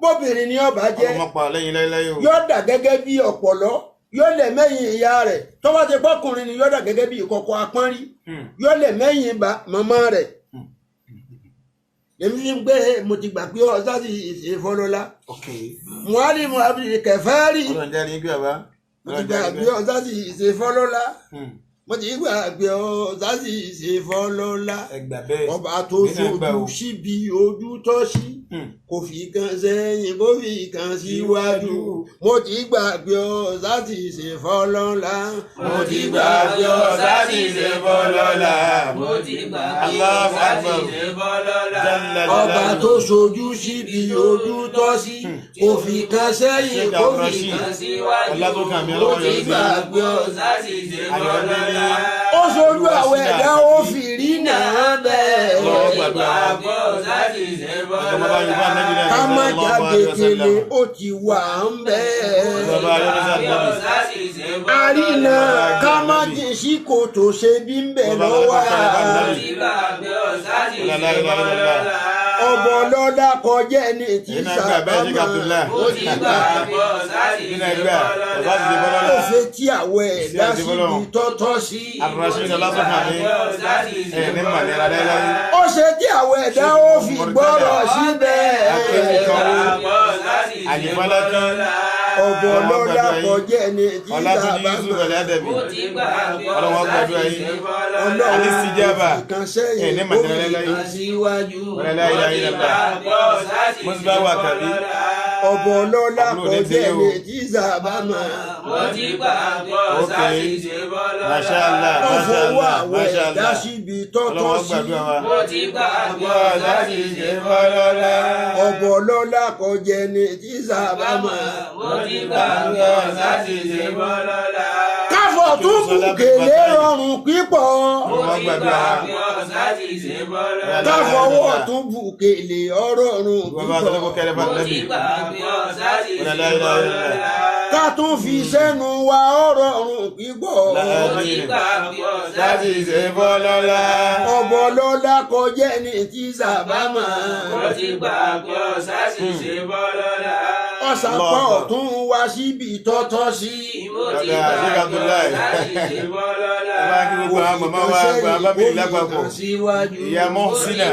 Bóbìnrin ni ọba jẹ́ Ọlọ́mọ pa lẹ́yìn láíláí o. yóò dà gẹ́gẹ́ bí ọ̀pọ̀lọ́, yóò lẹ̀ mẹ́yìn ìyá rẹ̀. Tó bá ti pọ́kùnrin ni yóò dà gẹ́gẹ́ bí ìkọ̀kọ̀ apọ́nrí, yóò lẹ̀ mẹ́yìn màmá rẹ̀. Èmi ń gbé mo ti gbà pé ọ̀sá ti ṣe fọlọ́lá. Ok. Muhalimu Abdul Kẹfẹ́rì. Ọlọ́run jẹ́ ní gbé bàbá. Mo ti gbà pé ọ̀sá ti ṣe fọlọ́lá. Mo ti gbà pé ọ̀sá ti ṣe fọlọ́lá. Ẹ gbà bẹ́ẹ̀. Ọba tó Èmi náà gbà fojú o. síbi ojú tọ́ sí kò fi kan sẹ́yìn kò fi kan síwájú. Mo ti gbà pé ọ̀sá ti ṣe fọlọ́lá. Mo ti gbà pé ọ̀sá ti ṣe bọ́lọ́lá. Mo ti gbà pé Allahu ọ̀sá ti Akbar. ṣe bọ́lọ́lá. Jalla Ọba jalaluhu. tó sojú síbi ojú tọ́ sí kò fi kan sẹ́yìn kò fi Rashid. kan Síwájú. Ọlátúnkànmí Mo Ọlọ́run ti yọ́nú sí gbà yín. pé ọ̀sá ti ṣe Ayọ̀délé. bọ́lọ́lá. Ó sojú àwọn ẹ̀dá ó fi rí náà bẹ́ẹ̀. Mo Ọlọ́run ti gbàdúrà. gbà pé ọ̀sá ti ṣe Ọjọ́ bàbá Yorùbá bọ́lọ́lá. Nẹ́bí náà Ká má sallallahu jáde alaihi kele wasallam. ó ti wà ń bẹ́ẹ̀. Bàbá yọ́nú sí Pé Ànábì. ọ̀sá ti ṣe bọ́lọ́lá. Àrínà ká má jìn sí kòtò ṣe bí ń bẹ̀ Bàbá lọ́wọ́. Bàbá Mo ti gbà pé ọ̀sá ti La ṣe ilaha illallah. bọ́lọ́lá. Ọbọ̀ lọ́dà kọjá ẹni tí Èyí náà gbà bẹ́ẹ̀ sí sábà Abdullah. Mo ti gbà pé ọ̀sá ti Èyí ṣe náà gbà bọ́lọ́lá. ọ̀sá ti ṣe bọ́lọ́lá. Ó fẹ́ tí àwọ̀ ẹ̀dá Sí àti síbi bọ́lọ́run. tọ́tọ́ sí. Ar-Rashid Ọlátúnkànmí. Ọ̀sá ti ṣe Ẹ ní màlẹ́ra láíláí. Ó ṣe tí àwọ̀ ẹ̀dá ó fi gbọ́rọ̀ síbẹ̀. Akéwì kan wó. Àyífọ́lá tán. Ọbọ̀ lọ́dà kọjá ẹni tí Ọlátúnjí sábà Yusuf Al-Adabi. Mo ti gbà pé Ọlọ́run ọ̀sá gbàdúrà ti yín. ṣe bọ́lọ́lá. Ọlọ́run Alistijaba. kò fi kan sẹ́yìn Ẹ ní ó màlẹ́ra fi láíláí. kan síwájú. La ilaha illallah. Mo ti gbà pé ọ̀sá ti ṣe Mùsùlùmí wà kàbí. bọ́lọ́lá. Ọ̀bọ̀ lọ́la kọjá ní tí sábàmà. Mo ti gbàgbọ́ ṣàṣìṣe bọ́lọ́lá. Masha Allah, Masha Ọ̀fọwọ́ Allah, àwẹ̀ Masha ẹ̀dá Allah. síbi tọ́tọ́ Ọlọ́wọ́ sí. gbàdúrà wa. Mo ti gbàgbọ́ ṣàṣìṣe bọ́lọ́lá. Ọ̀bọ̀ lọ́la kọjá ní tí sábàmà. Mo ti gbàgbọ́ ṣàṣìṣe bọ́lọ́lá. Káfọ̀ tún bùkélé rọrùn pípọ̀. Mo ti gbàgbọ́ ṣàṣìṣe bọ́lọ́lá. Káfọwọ́ tún bùkélé ọrọ̀rùn Bàbá àtọ́lọ́kọ́ pípọ̀. kẹrẹ bá Mo ti nẹ́bí. gbàgbọ́ ṣàṣìṣe bọ́lọ́lá. Ká tún fi sẹ́nu wa ọrọ̀rùn pípọ̀. Mo ti gbàgbọ́ Ṣàṣìṣe bọ́lọ́lá. Ọ̀bọ̀ lọ́la kọjá ní tí sábàmà. Mo ti gbàgbọ́ ṣàṣìṣe bọ́lọ́lá. Ọ̀sàpá ọ̀tún wá síbi tọ́tọ́ sí. Mo ti Dada, Sheikh gbàgbọ́ Abdullahi. ṣàṣìṣe bọ́lọ́lá. Ẹ bá kí gbogbo àwọn màmá wa gba bábìlì lápapọ̀. Síwájú. Ìyá Mọ́sínà.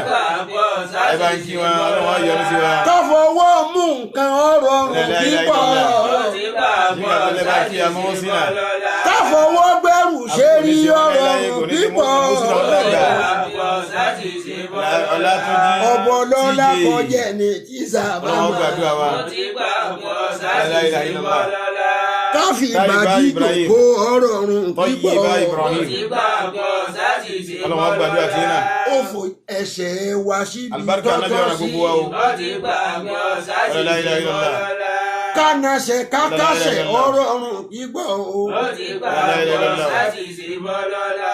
Ẹ bá ń kí wọn, Ọlọ́run yọ́nú sí wa. Káfọwọ́ mú nǹkan ọ̀rọ̀rùn pípọ̀. Mo ti gbàgbọ́ Sheikh Abdullahi bá kí ìyá ṣàṣìṣe Mọ́sínà. bọ́lọ́lá. Káfọwọ́ gbẹ́rù ṣe rí ọ̀rọ̀rùn pípọ̀. Ọlátúnjí. Ọ̀bọ̀ lọ́la TJ. kọjá ní tí Ọlọ́run sábàmà. gbàdúrà wa. Mo ti gbàgbọ́ ṣàṣìṣe bọ́lọ́lá. Káfí Táyìbá ìbàdí Ibrahim. jòkó ọ̀rọ̀rùn pípọ̀. Tọ́yìbá Mo Ibrahim. ti gbàgbọ́ ṣàṣìṣe Ọlọ́run gbàdúrà tí náà. Ó fò ẹsẹ̀ wa síbi Àlùbáríkà náà tọ́tọ́ jọ̀ràn sí. gbogbo wa o. Mo ti gbàgbọ́ La ilaha ṣàṣìṣe illallah. bọ́lọ́lá. Kánasẹ̀ kákásẹ̀ ọ̀rọ̀rùn pípọ̀ o. Mo ti gbàgbọ́ ṣàṣìṣe bọ́lọ́lá.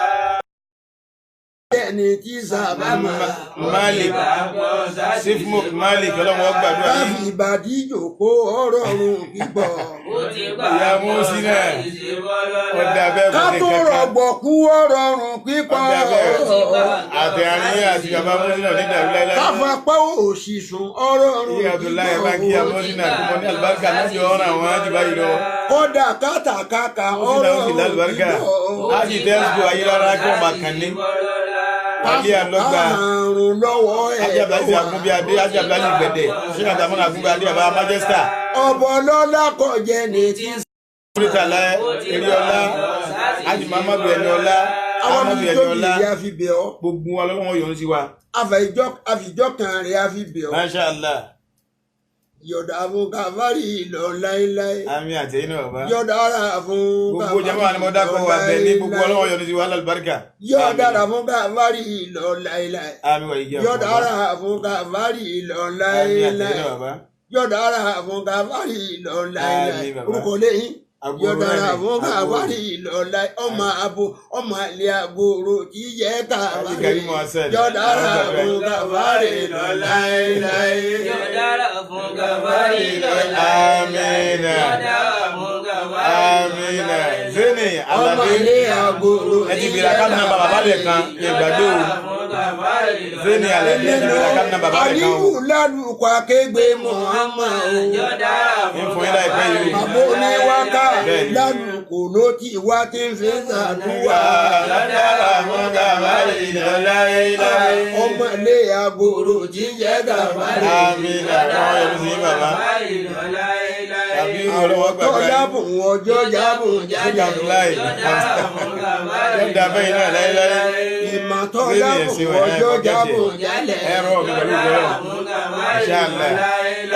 Ẹni tí sábàmà. Malik. Sifmuk Malik Ọlọ́run gbàdúrà Káfí yín. ìbàdí jòkó ọ̀rọ̀rùn pípọ̀. Mo ti Ìyá gbàgbọ́ Mọ́sínà. ṣàṣìṣe bọ́lọ́lá. Ọ̀dà bẹ́ẹ̀ Ká kò sí tó kankan. rọ̀gbọ̀kú ọ̀rọ̀rùn pípọ̀. Ọ̀dà bẹ́ẹ̀. Àtẹ̀rín àti bàbá Mọ́sínà ò ní dàrú láíláí. Káfapá òṣìṣùn ọ̀rọ̀rùn Ìyá Abdullahi bá kí ìyá Mọ́sínà kí mo ní àlùbáríkà náà jọ ọ̀ràn àwọn ájì báyìí lọ. Kódà kátàkátà Mọ́sínà ó sì ọ̀rọ̀rùn lálùbáríkà. pípọ̀. Ájì tẹ́sítò ayélujára kí wọ́n máa kàn ní. Wàlí àlọ́gbà. Àrùn lọ́wọ́ ẹ̀ Ájì Abdullahi Agúnbíadé, Ájì Abdullahi Gbẹ̀dẹ̀, Ṣé Àdàmọ́nà Agúnbíadé, bàbá Májẹ́sítà. Ọ̀bọ̀ lọ́lá kọjẹ́ ní tí Múrítàlá Eríọlá, Ájì Muhammadu Ẹniọlá, àwọn Ahmadu bíi tóbi Ẹniọlá, rẹ̀ á fi bẹ̀ ọ́. gbogbo wa lọ́wọ́ yọ́nú sí wa. Àfìjọ́ kan rẹ̀ á fi bẹ̀ ọ́. Masha Allah, Yọ̀dà fún Kàfárì lọ láéláé. àmín àtẹ̀yìn náà bàbá. Yọ̀dà fún Gbogbo jama ni mo dákọ̀ wa bẹ̀ ní gbogbo ọlọ́wọ́ yọ́nú sí wa lálùbáríkà. Yọ̀dà fún Kàfárì lọ láéláé. Àmín wà yíyá. Yọ̀dà fún Kàfárì lọ Àmín àtẹ̀yìn láéláé. náà bàbá. Yọ̀dà fún Kàfárì lọ láéláé. Àmín bàbá. Orúkọ lẹ́yìn. Agbóró Yọ̀dà náà ni. fún Kàfárì lọ láé. Ọmọ abo ọmọ ilé agbóró tí yẹ Ájì Kàfárì. Karimu Hasan. Yọ̀dà fún Kàfárì lọ láéláé. Yọ̀dára fún Gàfárì lọ́la. Amina. Yọ̀dára fún Gàfárì Amina. Zeni Ọmọ Alade. ilé agbóró Ẹ ti bèrè àkáǹtì nọ́mbà bàbá rẹ̀ kan ní ìgbàgbé o. Zeni Alade ẹ ti bèrè àkáǹtì nọ́mbà bàbá rẹ̀ kan o. Aliyu lálùkọ akégbé Muhammad o. Yọ̀dára Ń fún fún yín láìpẹ́ yìí o. Bàbá oníwáká Bẹ́ẹ̀ni. lálùkò ló ti wá tí ń fi ṣàdúrà. Ládàrá fún Gàfárì lọ láéláé. Ọmọ ilé agbóró tí ń jẹ́ Gàfárì. Amina. Ọlọ́wọ́ yọ́nú sí yín bàbá. Tàbí ọlọ́wọ́ Tó gbàgbé. dábùn ọjọ́ jábùn Sheikh jálẹ̀. Abdullahi. Yọ̀dà bẹ́yìn náà láéláé. Ìmọ̀ tó Zeni dábùn ẹ̀sìn wẹ̀ ẹ̀ ọjọ́ kọjá jábùn tiẹ̀. jálẹ̀. Ẹ rọ̀ mi pẹ̀lú ìgbọ́rọ̀. Inshallah.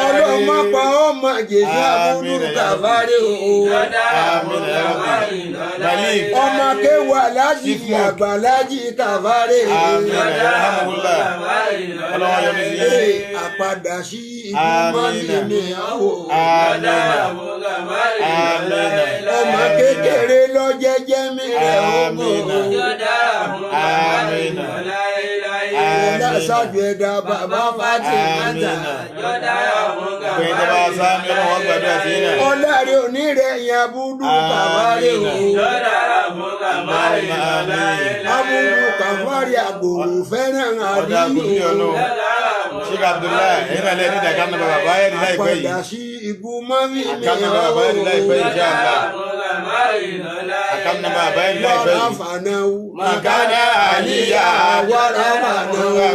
Ọlọ́mọ pa ọmọ Jésù àbúrú Amina ya Rabbi. Gàfárì o. Amina ya Rabbi. Malik. Ọmọ kéwàá lájì Chief Monk. àgbà lájì Gàfárì. Amina ya Rahmatullah. Ọlọ́wọ́ yọ́nú sí yín. Ee, àpadà sí ikú mọ́mí Amina. mi àwò. Amina. Amina. Ọmọ kékeré lọ jẹ́jẹ́ mi rẹ̀ Amina. ogun. Amina. Ọlá ṣáájú ẹ̀dá bàbá Fátímátà. Amina. Pé tó bá sáámi ọlọ́wọ́ gbàdúrà sí yín náà. Ọlá rẹ̀ òní rẹ̀ yẹn abúlú kàfárì o. Abúlú kàfárì àgbòrò fẹ́ràn Ọ̀dà kò sí àdíyò. ọ̀nà. Sheikh Abdullahi, ẹ̀yin náà lẹ́ni ìdàkà náà bàbá báyẹ̀ ní láìpẹ́ yìí. Àpadà sí ibú mọ́mí mi Àkànnà bàbá báyẹ̀ ní láìpẹ́ yìí, inshallah. Àkànnà bàbá báyẹ̀ ní láìpẹ́ Wàrà yìí. fànáwó. Màkánà àlíyà. Wàrà fànáwó.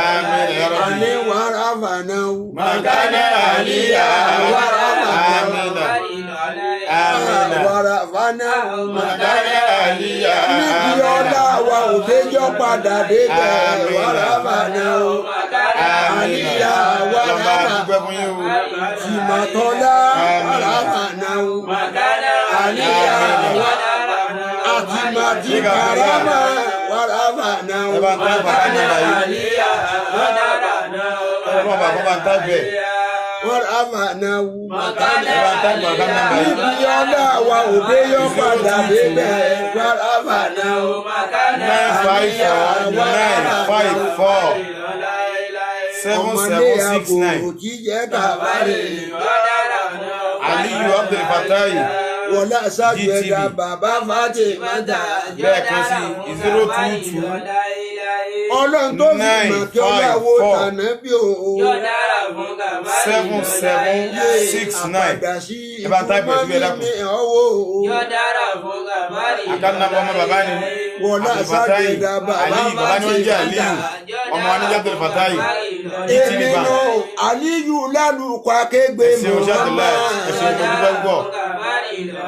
Àmín ya Rabbi. Àní wàrà fànáwó. Màkánà àlíyà. Wàrà fànáwó. Àmín. Àmín. Wàrà fànáwó. Màkánà àlíyà. Níbi ọlá wa ò déjọ́ padà débẹ̀. Àmín. Wàrà fànáwó. Àmín. Àlíyà wàrà Lọ́ba dúpẹ́. dúpẹ́ fún yín o. Tìmọ̀tọ́lá wàràfànà àlíyá àtìmọ̀tì karama wàràfànà Ẹ bá ń tẹ́ bàbá nọ́mbà yìí. Ẹ bá bàbá bá ń tágbẹ̀. wàràfànà Ẹ bá ń tágbẹ̀ bàbá nọ́mbà yìí. níbi ọlá wa òde yọ padà débẹ̀ wàràfànà 9 5 4 9 5 4 7 ọmọdé 7 6 àbò 9. jíjẹ kàbárè Aliyu Abdul Fatai wọlé aṣáájú GTB. ẹ̀dá bàbá Fatimata lẹ́ẹ̀kan sí 0 2 2 ọlọ́run tó fi 9 mọ̀ kí ọlá 5 wo 4 tànà bí o. 7 7 6 9. Àpàdà sí Ẹ bá ń táìpù ẹ̀ síbẹ̀, ẹ dákun. mi ọwọ́ o. Account number ọmọ bàbá ni Wọlé Abdul aṣáájú Fatai ẹ̀dá bàbá Aliyu bàbá ni wọ́n ń jẹ́ Aliyu ọmọ wa ní jẹ́ Abdul Fatai GTB Èmi Bank. nù Aliyu lálùkọ akégbè Ẹ ṣeun ṣé Abdullahi, ẹ ṣeun mo dúpẹ́ púpọ̀.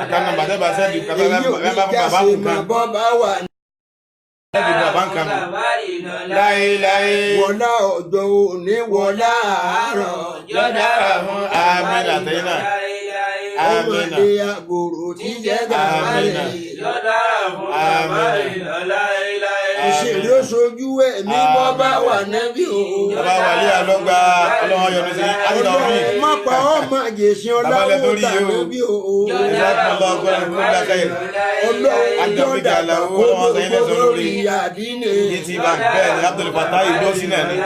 Account number tẹ́ bá sẹ́ẹ̀dì bàbá Èyí ò ní bá fún bàbá jáse nǹkan mọ̀ bọ́ bá wà ní. sẹ́ẹ̀dì bàbá nǹkan nù. Láéláé Wọlá ọjọ́ òní wọlá àárọ̀. yọ̀dára fún amínà tẹ́yìn náà. Amínà. Ọmọdé àgòrò tí jẹ́ gàmárì. Amínà. Amínà. Ìṣèlú sojú ẹ̀mí bọ́ bá wà nábì o. Bàbá wàlí àlọ́gba ọlọ́wọ́ yọ́nú sí ájúdà omi. Má pa ọmọ jèsì Bàbá lẹ ọláwó torí yìí o. tànábì o. Jazakumullahu khairan kulla khair. Ọlọ́run Ájúdà omi jọ̀dá gàlà owó kó ọlọ́wọ́ sẹ́yìn lẹ́sọ̀ lórí. lórí àdínì. GT Bank bẹ́ẹ̀ ni Abdul Fatai Dọ́sí náà ni.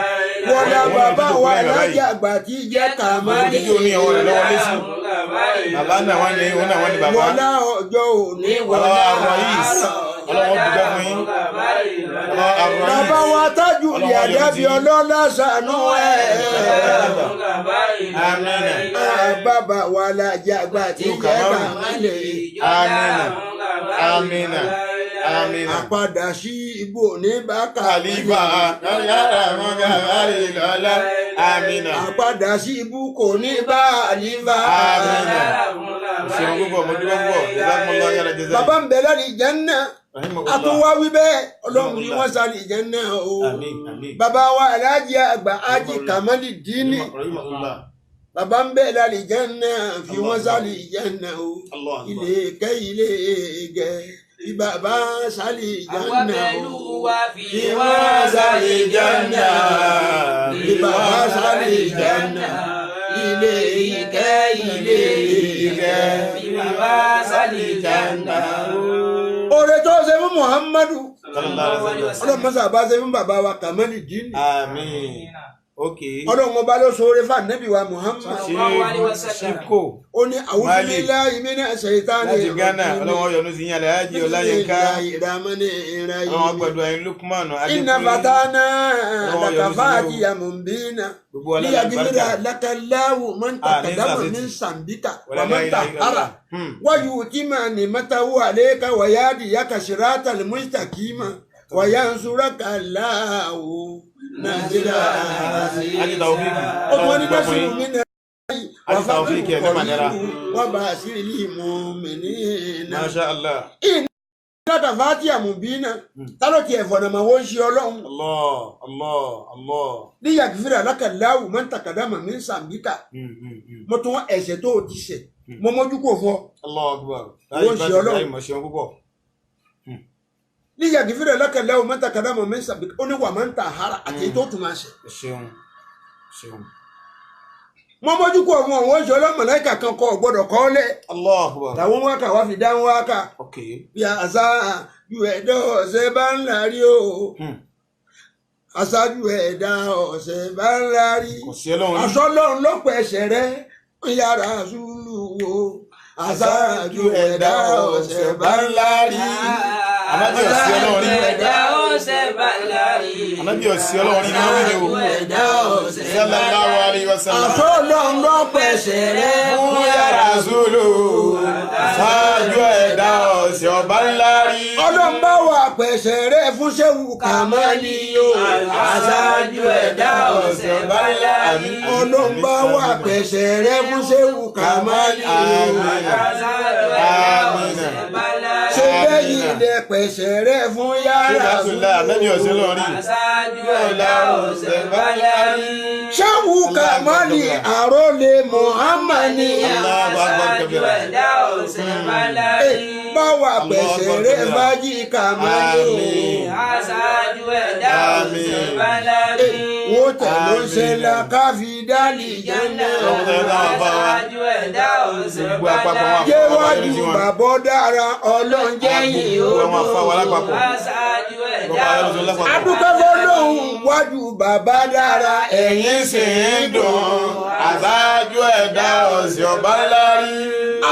Wọlá Wọ́n bàbá ní wa ìjókòó lẹ́yìn bàbá yìí. lájà àgbà tí jẹ́ kàmálì. Ojú omi ọwọ́ rẹ̀ lọ́wọ́ lẹ́sìn. Bàbá náà wọ́n ní òun náà wọ́n ní bàbá. Wọlá ọjọ́ òní Bàbá wọlá Arroyis ọlọ́wọ́ dúpẹ́ fún yín. Bàbá Arroyis Bàbá wa tájù Ọlọ́wọ́ yọ́nú ìyàdábí sí yín. ọlọ́lá ṣàánú ẹ̀. Amínà. Bàbá wa lájà àgbà tí jẹ́ Kamaru. kàmálì. Amínà. Amínà. Amínà. Àpadà sí ibò ní bákà. Khalifa yàrá mọ́ gàmárì lọ́lá. Amínà. Àpadà sí ibú kò ní bá àlífà. Amínà. Ṣeun púpọ̀, mo dúpẹ́ púpọ̀. Jazakumullahu khairan jazaa. Bàbá ń bẹ láti Jánnà. Rahimahullah. Àtúnwá wí bẹ́ẹ̀ ọlọ́run ní wọ́n sáré Jánnà o. Àmín, àmín. Bàbá wa Aláàjì àgbà Ájì Kàmálì Dínì. Rahimahullah. Bàbá ń bẹ láti Jánnà fi wọ́n sáré Jánnà o. Allah akbar. Ilé kẹ́ ilé gẹ̀ bí bàbá sáré Àwa Jánnà pẹ̀lú o. wa fi Fi wọ́n wọ́n sáré Jánnà. Bí bàbá sáré Jánnà. Ilé ìkẹ́ ilé ìgẹ̀. Fi bàbá sálì jàǹdà. Oore tó ṣe fún Muhammadu. Sallallahu alaihi wasallam. Ọlọ́run mọ́sá bá ṣe fún bàbá wa Kàmálì Dínì. Àmín. Okay. Ọlọ́run ọba ló ṣoore fún ànábì wa Muhammad. Ṣíkò Ó ní a'udhu Malik. billahi minash shaitani láti Ghana ọlọ́wọ́ yọ́nú sí yín Alhaji Ọláyínká Bismillahirrahmanirrahim. ọlọ́wọ́ gbàdúrà yín Lukman Inna Adékúnlé fatana Ọlọ́run yọ́nú sí laka yín o. fatiha mubina. Gbogbo wa lálẹ́ Liyaghfira àlùbáríkà. laka Allahu man Ah, ní taqaddama sàṣetì. min sambika wa Wala man la ilaha ta'akhkhara. illallah. Wa yutima ni'matahu alayka wa yahdiyaka siratal mustaqima wa yansuraka Allahu nasran aziza. Ájì Taofik Ó tún wá ní ọlọ́wọ́ dúpẹ́ fún nasiru yín. min Ájì Taofik ẹ̀ ní Mandela. wa bashiril mu'minina. Masha Allah. Lọ́tà Fátíà Mùbínà, tá ló tiẹ̀ fọ̀nàmọ̀ wọ́n ń ṣe ọlọ́run. Allah Allah Allah. Ní yàgìfìrà lákàláwù máa ń takàdámà mí ń sàmbíkà. Mo tún wá ẹ̀ṣẹ̀ tó o ti ṣẹ̀. Mo mójú kò fún ọ. Allahu akbar. Wọ́n ṣe ọlọ́run. Láì mọ̀ ṣeun púpọ̀. Ní yàgìfìrà lákàláwù máa ń takàdámà mí ń sàmbíkà. Ó ní wà máa ń ta àhárà àti èyí tó tún máa ṣẹ̀. Ṣeun. Ṣeun. Mo mójú kò fún ọ, wọ́n ń ṣe ọlọ́run màláíkà kan kọ́ ọ̀gbọ́dọ̀ kọ́ lẹ̀. Allahu akbar. Làwọn wákà wá fi dá wákà. Okay. Bí àṣà ju ẹ̀dọ́ ọ̀sẹ̀ bá ń lárí o. Aṣáájú ẹ̀dá ọ̀sẹ̀ bá ń lárí. Kò sí ọlọ́run rí. Aṣọ lọ́run lọ́pọ̀ ẹsẹ̀ rẹ̀ ń yára sùúrù o. Aṣáájú ẹ̀dá ọ̀sẹ̀ bá ń lárí. Ànábì ọ̀sí ọlọ́run rí. Ẹ̀dá ọ̀sẹ̀ bá lárí. Ànábì ọ̀sí ọlọ́run rí ni wọ́n wí ni o. Ẹ̀dá ọ̀sẹ̀ bá Sallallahu alaihi wasallam. Aṣọ lọ́run lọ́pọ̀ ẹsẹ̀ rẹ̀ Fún yàrá Zulu, ṣáájú ẹ̀dá ọ̀sẹ̀ ọba ńlá rí. Ọlọ́run bá wà pẹ̀sẹ̀ rẹ̀ fún Ṣéwù Kàmálì o. Aṣáájú ẹ̀dá ọ̀sẹ̀ bá lárí. Ọlọ́run bá wà pẹ̀sẹ̀ rẹ̀ fún Ṣéwù Kàmálì o. Aṣáájú ẹ̀dá ọ̀sẹ̀ bá lárí. Ṣé bẹ́yìn lẹ pẹ̀sẹ̀ rẹ̀ fún Ṣé yàrá Rasulullah, Ànábì ọ̀sẹ̀ ọlọ́run rí. Aṣáájú ẹ̀dá ọ̀sẹ̀ bá lárí. Ṣéwù Kàmálì àrólé Muhammadi. Aṣáájú ẹ̀dá ọ̀sẹ̀ bálárí. Báwa pẹ̀sẹ̀ rẹ̀ bájí Kàmálì o. Aṣáájú ẹ̀dá ọ̀sẹ̀ bálárí. Wọ́n tẹ̀ ló ń ṣe la káfí dálì jẹ́nà. Aṣáájú ẹ̀dá ọ̀sẹ̀ bálárí. Jẹ́wájú bàbá dára ọlọ́njẹ́yìn Gbogbo àwọn afá wa lápapọ̀. Aṣáájú ẹ̀dá Gbogbo àwọn ọ̀sẹ̀ lápapọ̀. Adúpẹ́ fọlọ́hún wájú bàbá dára Ẹ̀yìn sì ń dùn. Aṣáájú ẹ̀dá ọ̀sẹ̀ ọba ńlá rí.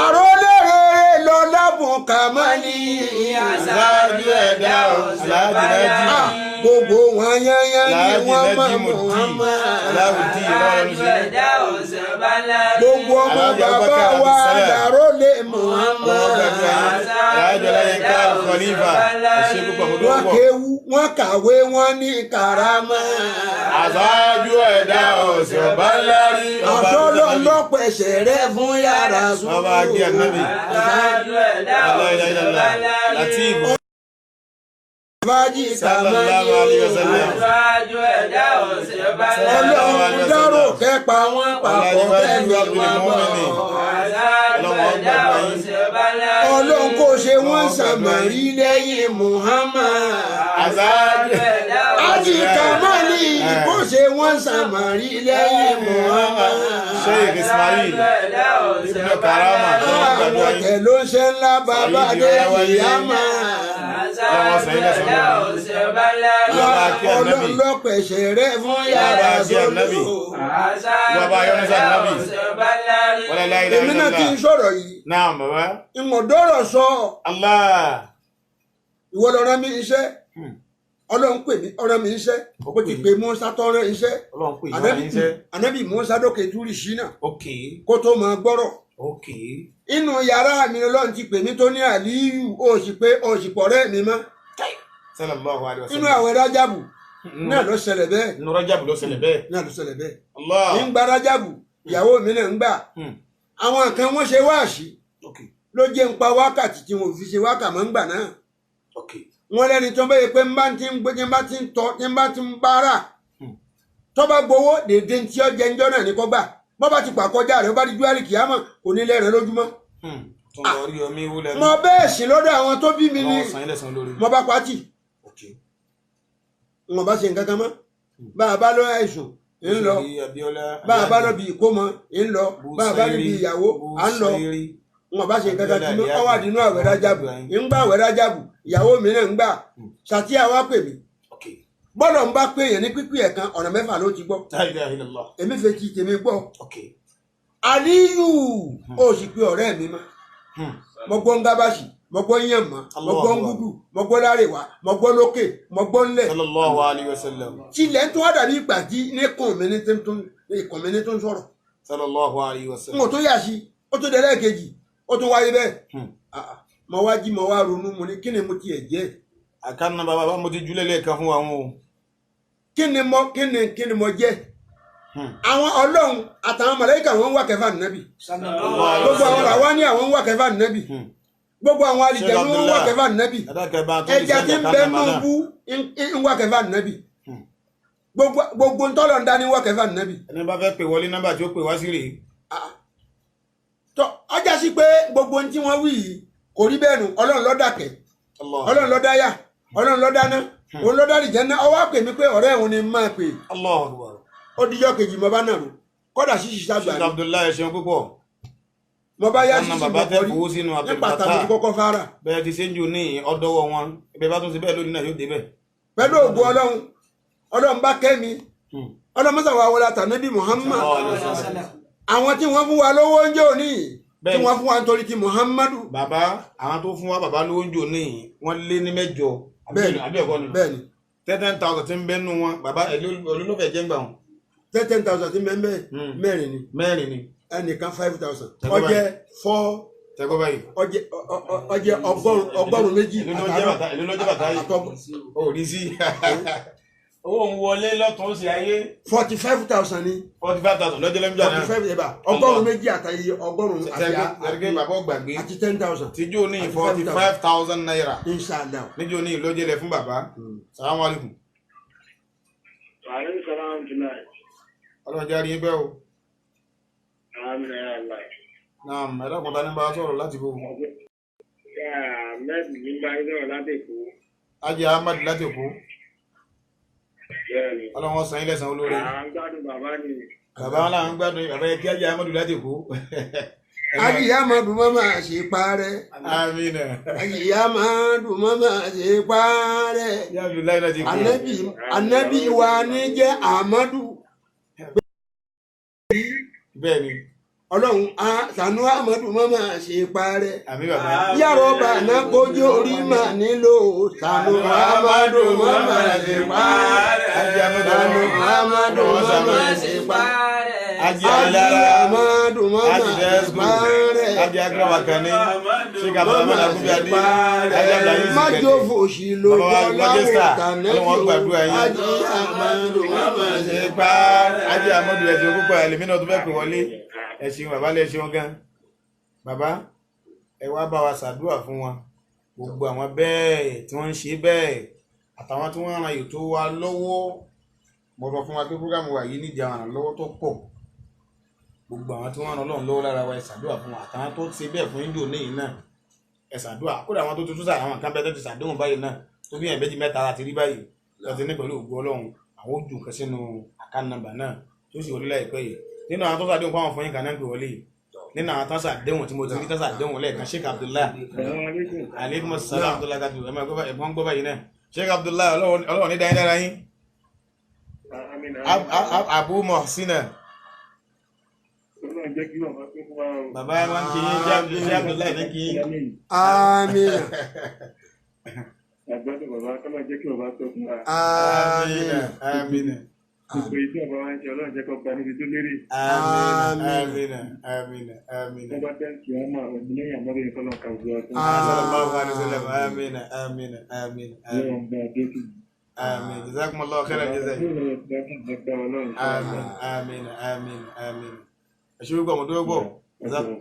Àrólé rere lọ lábùn Kàmálì. Aṣáájú ẹ̀dá ọ̀sẹ̀ bálárí. Gbogbo wọn yányán ni Láàjì wọ́n mọ̀ Nájímù dì. Muhammad. Aláwùdí ìlọrin Aṣáájú sí. ẹ̀dá ọ̀sẹ̀ bálárí. Gbogbo ọmọ Aláàjì bàbá Abubakar wa Abdulsalam. làrólé Ọlọ́run Muhammad. gbàdúrà yín. Aláàjì Ọláyínká Khalifa. Ẹ ṣé púpọ̀ mo Wọ́n dúpọ̀. kéwú, wọ́n kàwé, wọ́n ní karama. Aṣáájú ẹ̀dá ọ̀sẹ̀ ọba ńlá rí. Ọba Ọ̀dọ́lọ́ Ànábì. lọ́pẹ̀sẹ̀ rẹ̀ fún yàrá sùn. Ọba agé Ànábì. Aṣáájú ẹ̀dá ọ̀sẹ̀ bálárí. Latif. Fájì Sallallahu alayhi wa sallam. Aṣáájú ẹ̀dá ọ̀sẹ̀ bálárí. Ọlọ́run dárò kẹ́pa wọn papọ̀ Ọláyíwájú kẹ́mi wọn bọ̀. Abdul Aṣáájú ẹ̀dá ọ̀sẹ̀ bálárí. Ọlọ́run kò ṣe wọ́n sàmárì lẹ́yìn Muhammad. Aṣáájú ẹ̀dá Ájì Kàmálì kò ṣe wọ́n sàmárì lẹ́yìn Muhammad. Sheikh Ismail Ibn Karama. Àwọn tẹ̀ ló ń ṣe ńlá bàbá dé ìyámà. Ọlọ́run ló pèsè rẹ̀ fún yàrá sọ́lọ́. Wala la ilaha Èmi náà ti ń illallah. sọ̀rọ̀ yìí. Naam baba. Ìmọ̀dọ́rọ̀ sọ Allah. ìwọ lọ rán mi iṣẹ́. Ọlọ́run pè mí ọ̀rán mi iṣẹ́. Ó ti pè Mùsá tó rán iṣẹ́. Ọlọ́run pè yín Ànábì rán iṣẹ́. Ànábì Mùsá dókè túrì ṣínà Okay. kó tó máa gbọ́rọ̀. Okay. Inú yàrá mi lọ́lọ́run ti pè mí tó ní Àlíyù ó sì pé ó sì pọ̀rẹ́ mi mọ́. Sallallahu alayhi wa Inú sallam. àwẹ̀ Rájàbù náà ló ṣẹlẹ̀ bẹ́ẹ̀. Inú Rajab ló ṣẹlẹ̀ bẹ́ẹ̀. Náà ló ṣẹlẹ̀ bẹ́ẹ̀. Allah. Ní ń gba Rájàbù ìyàwó mi náà ń gbà. Àwọn kan wọ́n ṣe wáàsí Okay. ló jẹ́ ń pa wákàtí tí wọn ò fi ṣe wákà mọ́ ń gbà náà. Okay. Wọ́n lẹ́ni tó bẹ́ẹ̀ pé ń bá ti ń gbé tí ń bá ti ń tọ́ tí ń bá ti ń bára tó bá gbowó dèdè tí ó jẹ ńjọ́ náà ní kó gbà bọ́ bá ti pàkọjá rẹ̀ ó bá di júwálì kìámọ̀ kò ní lẹ́rẹ̀ lójúmọ́. Tó ń lọ rí omi wúlẹ̀ Mo bẹ́ẹ̀ sì lọ́dọ̀ àwọn tó bí mi ní Ọlọ́run san yín lẹ́san lórí. mo bá pátì Okay. wọn bá ṣe nǹkan kan mọ́ bá a bá lọ àìsùn ń lọ Ṣèyí Abíọ́lá. bá a bá lọ bí ìkómọ ń lọ bá a bá níbi ìyàwó à ń lọ wọn bá ṣe nǹkan kan tí wọn wà nínú àwẹ̀ Rájàbù ń gbà àwẹ̀ Rájàbù ìyàwó mi náà ń gbà sàtíyà wá pè mí Okay. bọ́lọ̀ ń bá pè yẹn ní pípé ẹ̀kan ọ̀nà mẹ́fà ló ti gbọ́ La ilaha illallah. èmi fẹ́ ti tèmi gbọ́ Okay. Aliyu ó sì pe ọ̀rẹ́ mi mọ́ mo gbọ́ ń gábàṣì mo gbọ́ yànmọ́ mo gbọ́ ń gúdù mo gbọ́ lárèwá mo gbọ́ lókè mo gbọ́ ńlẹ̀ Sallallahu alayhi wa sallam. tilẹ̀ tó wá dàbí ìgbà tí ní kùn mí ní tó ikùn mi ní tó ń sọ̀rọ̀ Sallallahu alayhi wa n ò sallam. tó yà sí ó tó dé lẹ́ẹ̀kejì ó tó wáyé bẹ́ẹ̀ Ah, ah. mo wá jí mo wá ronú mo ní kí ni mo tiẹ̀ jẹ́ Àkànnà bàbá mo ti júlẹ̀ lẹ́ẹ̀kan fún wa wọn o. kí ni mo kí ni kí ni mo jẹ́ àwọn ọlọ́run àtàwọn màláíkà wọn ń wá kẹfà nẹ́bì gbogbo àwọn làwa ní àwọn ń wá kẹfà nẹ́bì gbogbo àwọn àlìjẹ̀nú ń wá kẹfà nẹ́bì ẹja tí ń bẹ nù bú ń wá kẹfà nẹ́bì gbogbo ntọ́lọ̀ ń dání wá kẹfà nẹ́bì. Ẹni bá fẹ́ pè wọlé nọ́mbà tí ó pè wá sí rèé. Tọ́ ọjà sí pé gbogbo ohun tí wọ́n wí yìí kò rí bẹ́ẹ̀ nù ọlọ́run ló dàkẹ́ ọlọ́run ló dáyà ọlọ́run ló dáná òun ló dárí jẹ́ ná ọwọ́ àpè mí pé ọ̀rẹ́ òun ni máa pè. Allahu Akbar. Ó dijọ́ kejì mo bá nàró kọ́dà ṣíṣì sábà Sheikh Abdullahi ṣeun púpọ̀. Mo bá yá Ọ̀nà ṣíṣì bàbá mo tẹ́ kọrí fowó sínú ní Abdul pàtàkì Fattah. kọ́kọ́ fara. Bẹ́ẹ̀ ti ṣe ń jò ní ọ̀dọ́wọ́ wọn. Ibẹ̀ bá tún ṣe bẹ́ẹ̀ lónìí náà yóò débẹ̀. Pẹ̀lú ògùn ọlọ́run ọlọ́run bá kẹ́ mi ọlọ́run mọ́sà wà wọlé àtànẹ́bí Muhammad. Àwọn tí wọ́n fún wa lówó oúnjẹ òní tí wọ́n fún wa nítorí ti Muhammadu. Bàbá àwọn tó fún wa bàbá lówó oúnjẹ òní wọ́n lé ní mẹ́jọ. Bẹ́ẹ̀ni bẹ́ẹ̀ni. 10,000 tí ń bẹ́nu wọn bàbá olólùfẹ́ jẹ́ ń gbà wọn. 10,000 tí ń bẹ́ẹ̀ mẹ́rin ni. Mẹ́rin ni. Ẹnìkan 5,000. Ó jẹ́ 4. Tẹ́gbọ́ báyìí. Ó jẹ́ 200,000. Èló ló jẹ́ bàtà yìí. Ó rí sí. Owó ń wọlé lọ́tún ó sì ayé. 45,000 ni. 45,000 lọ́jọ́ lẹ́mú jà náà. 45 ẹ̀bà 200,000 àtàyè 100 àti bàbá ọgbàgbé. Àti 10,000. Tíjú ní 45,000 naira. Inshallah. Níjó ní ìlójẹ́ lẹ fún bàbá. Salamu alaikum. Wàhálà sàlámù jùlọ. Ọlọ́run jẹ́ àrí yín pẹ́ o. Naam, ẹ dákun, ta ní bá a sọ̀rọ̀ láti bò? Ahmed ní bá yín sọ̀rọ̀ láti Èkó. Ajé Ahmad láti Èkó. Bẹ́ẹ̀ni. Ọlọ́run ó san yín lẹ́san olóore. À ń gbádùn bàbá ni. Bàbá wọn làwọn ń gbádùn bàbá yẹ kí Ajé Ahmad láti Èkó. Ajiya máa dùn mọ́ máa ṣe parẹ́. Amina. Ajiya máa dùn mọ́ máa ṣe parẹ́. Yá Abdullahi láti Èkó. Anabi Anabi wa ní jẹ́ Amadu. Bẹ́ẹ̀ni. Ọlọ́run á sànú Amadu mọ́ máa ṣe parẹ́. Àmín bàbá. Yàrá ọba náà kojú orí máa nílò sànú Amadu mọ́ máa ṣe parẹ́. Ajé Ahmad Sànú Amadu mọ́ máa ṣe parẹ́. Ajé Ajiya Alára. máa dùn mọ́ Ajé máa ṣe Dẹ́sùkú. parẹ́. Ajé Akrawa Kani. Sheikh Abdulrahman Agunbíadé. Ajé Abdullahi Májò fòṣì ló Bàbá wa gbọ́ Májẹ́sà, láwùjọ Ọlọ́run ó gbàdúrà yín. Ajiya máa dùn mọ́ máa ṣe ṣe pa Ajé Amadu ẹ ṣeun púpọ̀, ẹlẹ́mí náà tó fẹ́ pè wọlé. Ẹ ṣeun bàbá, lẹ ṣeun gan. Bàbá, ẹ wá bá wa ṣàdúrà fún wọn, gbogbo àwọn bẹ́ẹ̀ tí wọ́n ń ṣe bẹ́ẹ̀ àtàwọn tí wọ́n ran ètò wa lọ́wọ́. Mo sọ fún wa pé program wa yìí nídìí àwọn ìrànlọ́wọ́ tó pọ̀. Gbogbo àwọn tí wọ́n ran Ọlọ́run lọ́wọ́ lára wa, ẹ ṣàdúrà fún wa, àtàwọn tó ṣe bẹ́ẹ̀ fún Indo níyì náà, ẹ ṣàdúrà. Kódà àwọn tó tuntun sà, àwọn kan bẹ́ẹ̀ tó ti ṣàdéhùn báyìí náà tó bí ẹ̀ méjì mẹ́ta láti rí báyìí láti ní pẹ̀lú ògo Ọlọ́run, àwọn ó ju nǹkan sínú account number náà tó sì wọlé láìpẹ́ yìí. Nínú àwọn tó ṣàdéhùn fáwọn fún yín kan náà ń pè wọlé yìí, nínú àwọn tó ṣàdéhùn tí mo ti rí tó ṣàdéhùn lẹ́ẹ̀kan, Sheikh Abdullahi. Aleykum salaam Abdullahi katu. Ẹ máa gbọ́ báyìí, ẹ̀gbọ́n gbọ́ báyìí náà. Sheikh Abdullahi, Ọlọ́run ní dáyé dára yín. Abu Muhsina. Ọlọ́run jẹ́ kí bàbá pé fún wa o. Bàbá wa ń kí yín, Sheikh Abdullahi ní kí yín. Àmín. Àgbàdo bàbá, kọ́lọ́run jẹ́ kí bàbá tó fún wa. Àmín. Amina. Gbogbo èyí tí bàbá wa ń ṣe, Ọlọ́run jẹ́ kó gba níbi tó lérè. Amina. Amina. Amina. Amina. Wọ́n bá dẹ́ǹtì wọn máa ọ̀gbìn lẹ́yìn àmọ́lé ní kọ́lọ́run kà gbogbo wa tó. Sallallahu alaihi wasallam. Amina. Amina. Amina. Ọlọ́run bá a dé sí. Amin. Jazakumullahu khairan jazaa. Ọlọ́run Amin. Amin. Amin. Amin. Ẹ ṣé gbọ́, mo dúró gbọ́.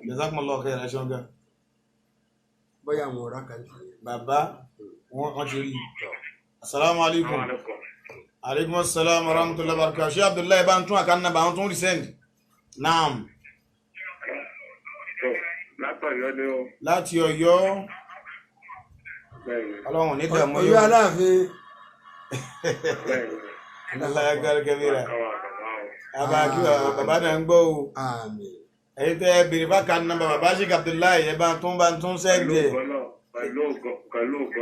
Jazakumullahu khairan, ẹ ṣeun gan. Bóyá àwọn ọ̀rá kan ti. Bàbá, wọ́n ti rí. Assalamu alaikum. Alaikum assalam wa rahmatullahi wa barakatuh. Ṣé Abdullahi bá ń tún àkànnà bá ń tún resend? Naam. Látọ̀yọ́ ni ó. Láti Ọ̀yọ́, Bẹ́ẹ̀ni, Ọlọ́run ní dààmú Ọ̀yọ́ yóò. Aláàfin. bẹ́ẹ̀ni. Allahu akbar kabira. Káwa bàbá o. Bàbá kí bàbá náà ń gbọ́ o. Àmín. Ẹ̀yin tẹ́ ẹ béèrè bákan nọ́mbà bàbá Sheikh Abdullahi, ẹ bá ń tún send ẹ̀. Pẹ̀lú ògo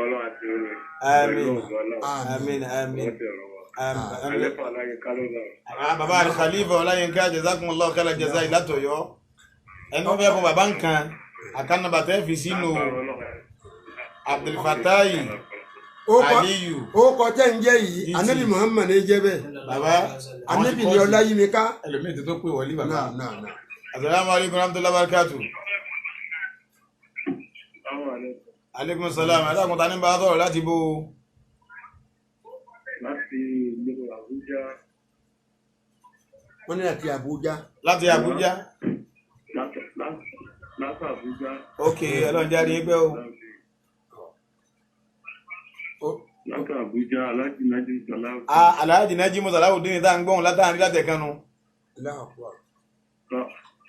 Ọlọ́run àti orin. Àmín. Pẹ̀lú ògo Ọlọ́run. Amin. Amin. Wọ́n ti rọ̀ wá. Amin. Àléfà Ọláyínká ló lọ. Ah, bàbá Al-Khalifa Ọláyínká, jazakumullahu khairan jazaa látọ̀yọ́. Ẹni wọ́n fẹ́ fún bàbá nǹkan, account number tẹ́ fi sínú Abdulfatai Aliyu. Ó kọ tẹ́ ń jẹ́ yìí, Anabi Muhammad ní jẹ́ bẹ́ẹ̀. Bàbá, Anabi ní Ọláyímíká. ẹlòmíì tó tó pè wọlé bàbá. Náà náà náà. Assalamu alaikum warahmatullahi wabarakatuh. Àwọn àlejò Alaikum salam. Alákùnta ní bá sọ̀rọ̀ láti bó o. láti ìlú Àbújá. Wọ́n ní àti Àbújá. Láti Àbújá. Láti Àbújá. Ok, Ọlọ́run jáde yín pẹ́ o. Láti Àbújá, Aláàjì Nájí Sàlá. Ah, Alhaji Najimu Salawudeen tá à ń gbọ́hùn látàrí látẹ̀kánu. Allahu Akbar.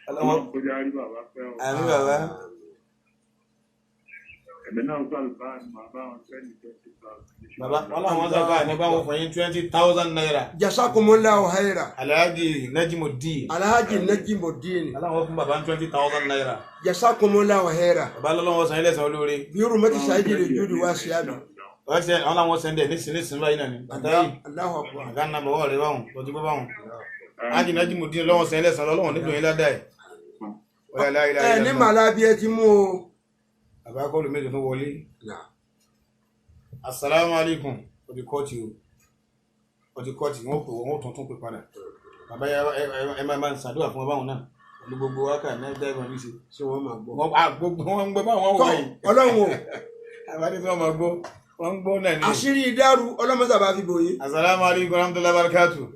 Ọlọ́run kó jẹ́ àrí bàbá pẹ́ o. Àmín bàbá. Ẹ̀mí náà sàlùbá ni màá bá wọn 20,000. Bàbá, wọ́n láwọn sábà ní báwọn fún yín 20,000 naira. Jazakumullahu khaira. Alhaji Najimudeen. Alhaji Najimudeen. Aláwọ̀ fún bàbá 20,000 naira. Jazakumullahu khaira. Bàbá lọ́lọ́wọ́ san ilé ẹ̀san olóore. Bí hurmati sayyidil wujudi wa siyabi. Wọ́n ṣe àwọn làwọn sẹ́ndẹ̀ nísìnyí báyìí náà ni. Bàtáyì. Allahu Akbar. Àgá nà bọ̀wọ̀ rẹ̀ báwọn, lọ́jú bọ́ báwọn. Alhaji Najimudeen lọ́wọ́ san ilé ẹ̀san lọ́wọ́ nídùn yín ládàá ẹ̀. Ẹ ní màlá bí ẹ ti mú o. Bàbá kọ́ọ̀lù méjì tó wọlé. Assalamu alaikum. Ó ti kọ́ọ̀tì o. Ó ti kọ́ọ̀tì, wọ́n pè wọ́n tún pè padà. Bàbá ẹ máa ń ṣàdúrà fún ọbáwọn náà. Pẹ̀lú gbogbo wákà náà dá ìwọ̀n bí ṣe. Ṣé wọ́n máa gbọ́? Wọ́n gbogbo wọn ń gbọ́ báwọn wọ̀ yìí. Ọlọ́run o. Àbádé tí wọ́n máa gbọ́, wọ́n ń gbọ́ náà ni. Àṣírí ìdárú ọlọ́mọ́sàbá fi bòye. Assalamu alaikum warahmatullahi wabarakatuh.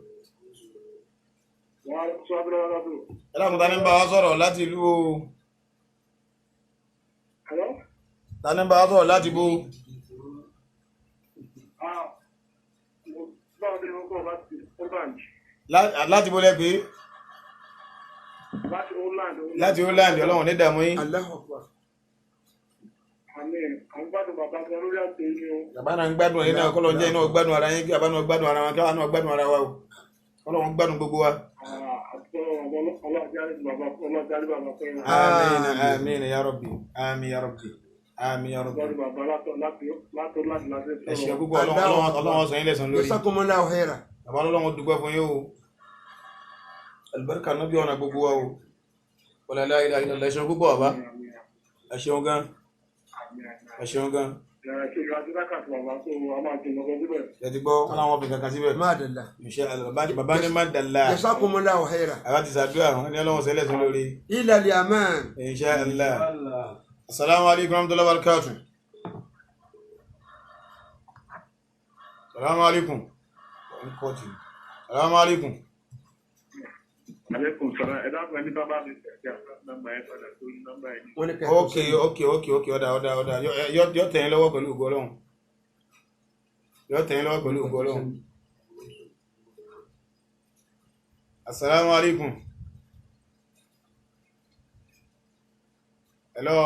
Ẹ dákun, ta ni ń bá wa sọ̀rọ̀ láti ìlú o? Ta ni ń bá wa sọ̀rọ̀ láti bó? Láti bó lẹ́ pé? Láti Holland. Láti Holland, Ọlọ́run ní dààmú yín. Allahu Akbar. Àmín, à ń gbádùn bàbá gan lórí àti eyín o. Bàbá náà ń gbádùn ẹ̀yin náà, kọ́lọ́ ń jẹ́ iná gbádùn ara yín, kí bàbá náà gbádùn ara wọn, kí àwọn náà gbádùn ara wa o, Ọlọ́run gbádùn gbogbo wa. Àti ọlọ́ọ̀jáde bàbá, ọlọ́ọ̀jáde bàbá fẹ́ràn. Àmín, àmín ya Rabbi, àmín ya Rabbi, àmín ya Rabbi. Gbádùn bàbá látọ̀ láti láti láti Ẹ ṣeun sọ̀rọ̀. púpọ̀, Ọlọ́run, Ọlọ́run san yín lẹ́san lórí. Jazakumullahu khaira. Bàbá, Ọlọ́run dúpẹ́ fún yín o, alibarika náà bí ọ̀nà gbogbo wa o, wala la ilaha illallah. Ẹ ṣeun púpọ̀ bàbá, ẹ ṣeun gan, ẹ ṣeun gan. Ṣe ìrántí lákàtúntì bàbá tó a máa jìnnà kan síbẹ̀. Ẹ ti gbọ́ wọn làwọn fi kankan síbẹ̀. Má dàlá. Insha Allah. Bàbá ní má dàlá. Jazakumullahu khaira. Àbá ti sàdúrà wọn ní Ọlọ́run sẹ́lẹ̀ sọ lórí. Ila al-aman. Insha Allah. Assalamu alaikum warahmatullahi wabarakatuh. Assalamu alaikum. Assalamu alaikum. Aleykum salaam. Ẹ dákun, ẹni bá bá mi tẹ̀sí àkáǹtì nọ́mbà yẹn padà sórí nọ́mbà yẹn. Wọ́n ní kẹ́. Ok, ọ̀dà, yọ tẹ̀yìn lọ́wọ́ pẹ̀lú ògo Ọlọ́run, yọ tẹ̀yìn lọ́wọ́ pẹ̀lú ògo Ọlọ́run. Assalamu alaikum. Hello,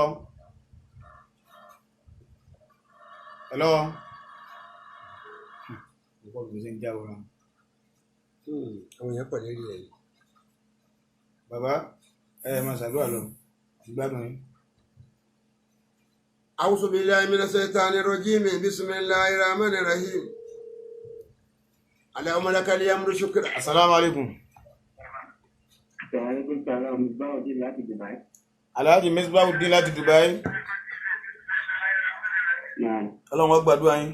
hello. Àwọn èèyàn pọ̀ lérí rẹ̀ yìí. Bàbá, ẹ máa ṣàdúrà lọ, ìgbádùn yín. أعوذ بالله من الشيطان الرجيم، بسم الله الرحمن الرحيم. اللهم لك الحمد شكرا. Assalamu alaikum. Aleykum salaam. Báwo ni láti Dubai? Alhaji Misbahudeen láti Dubai. Náà. Ọlọ́run ó gbàdúrà yín.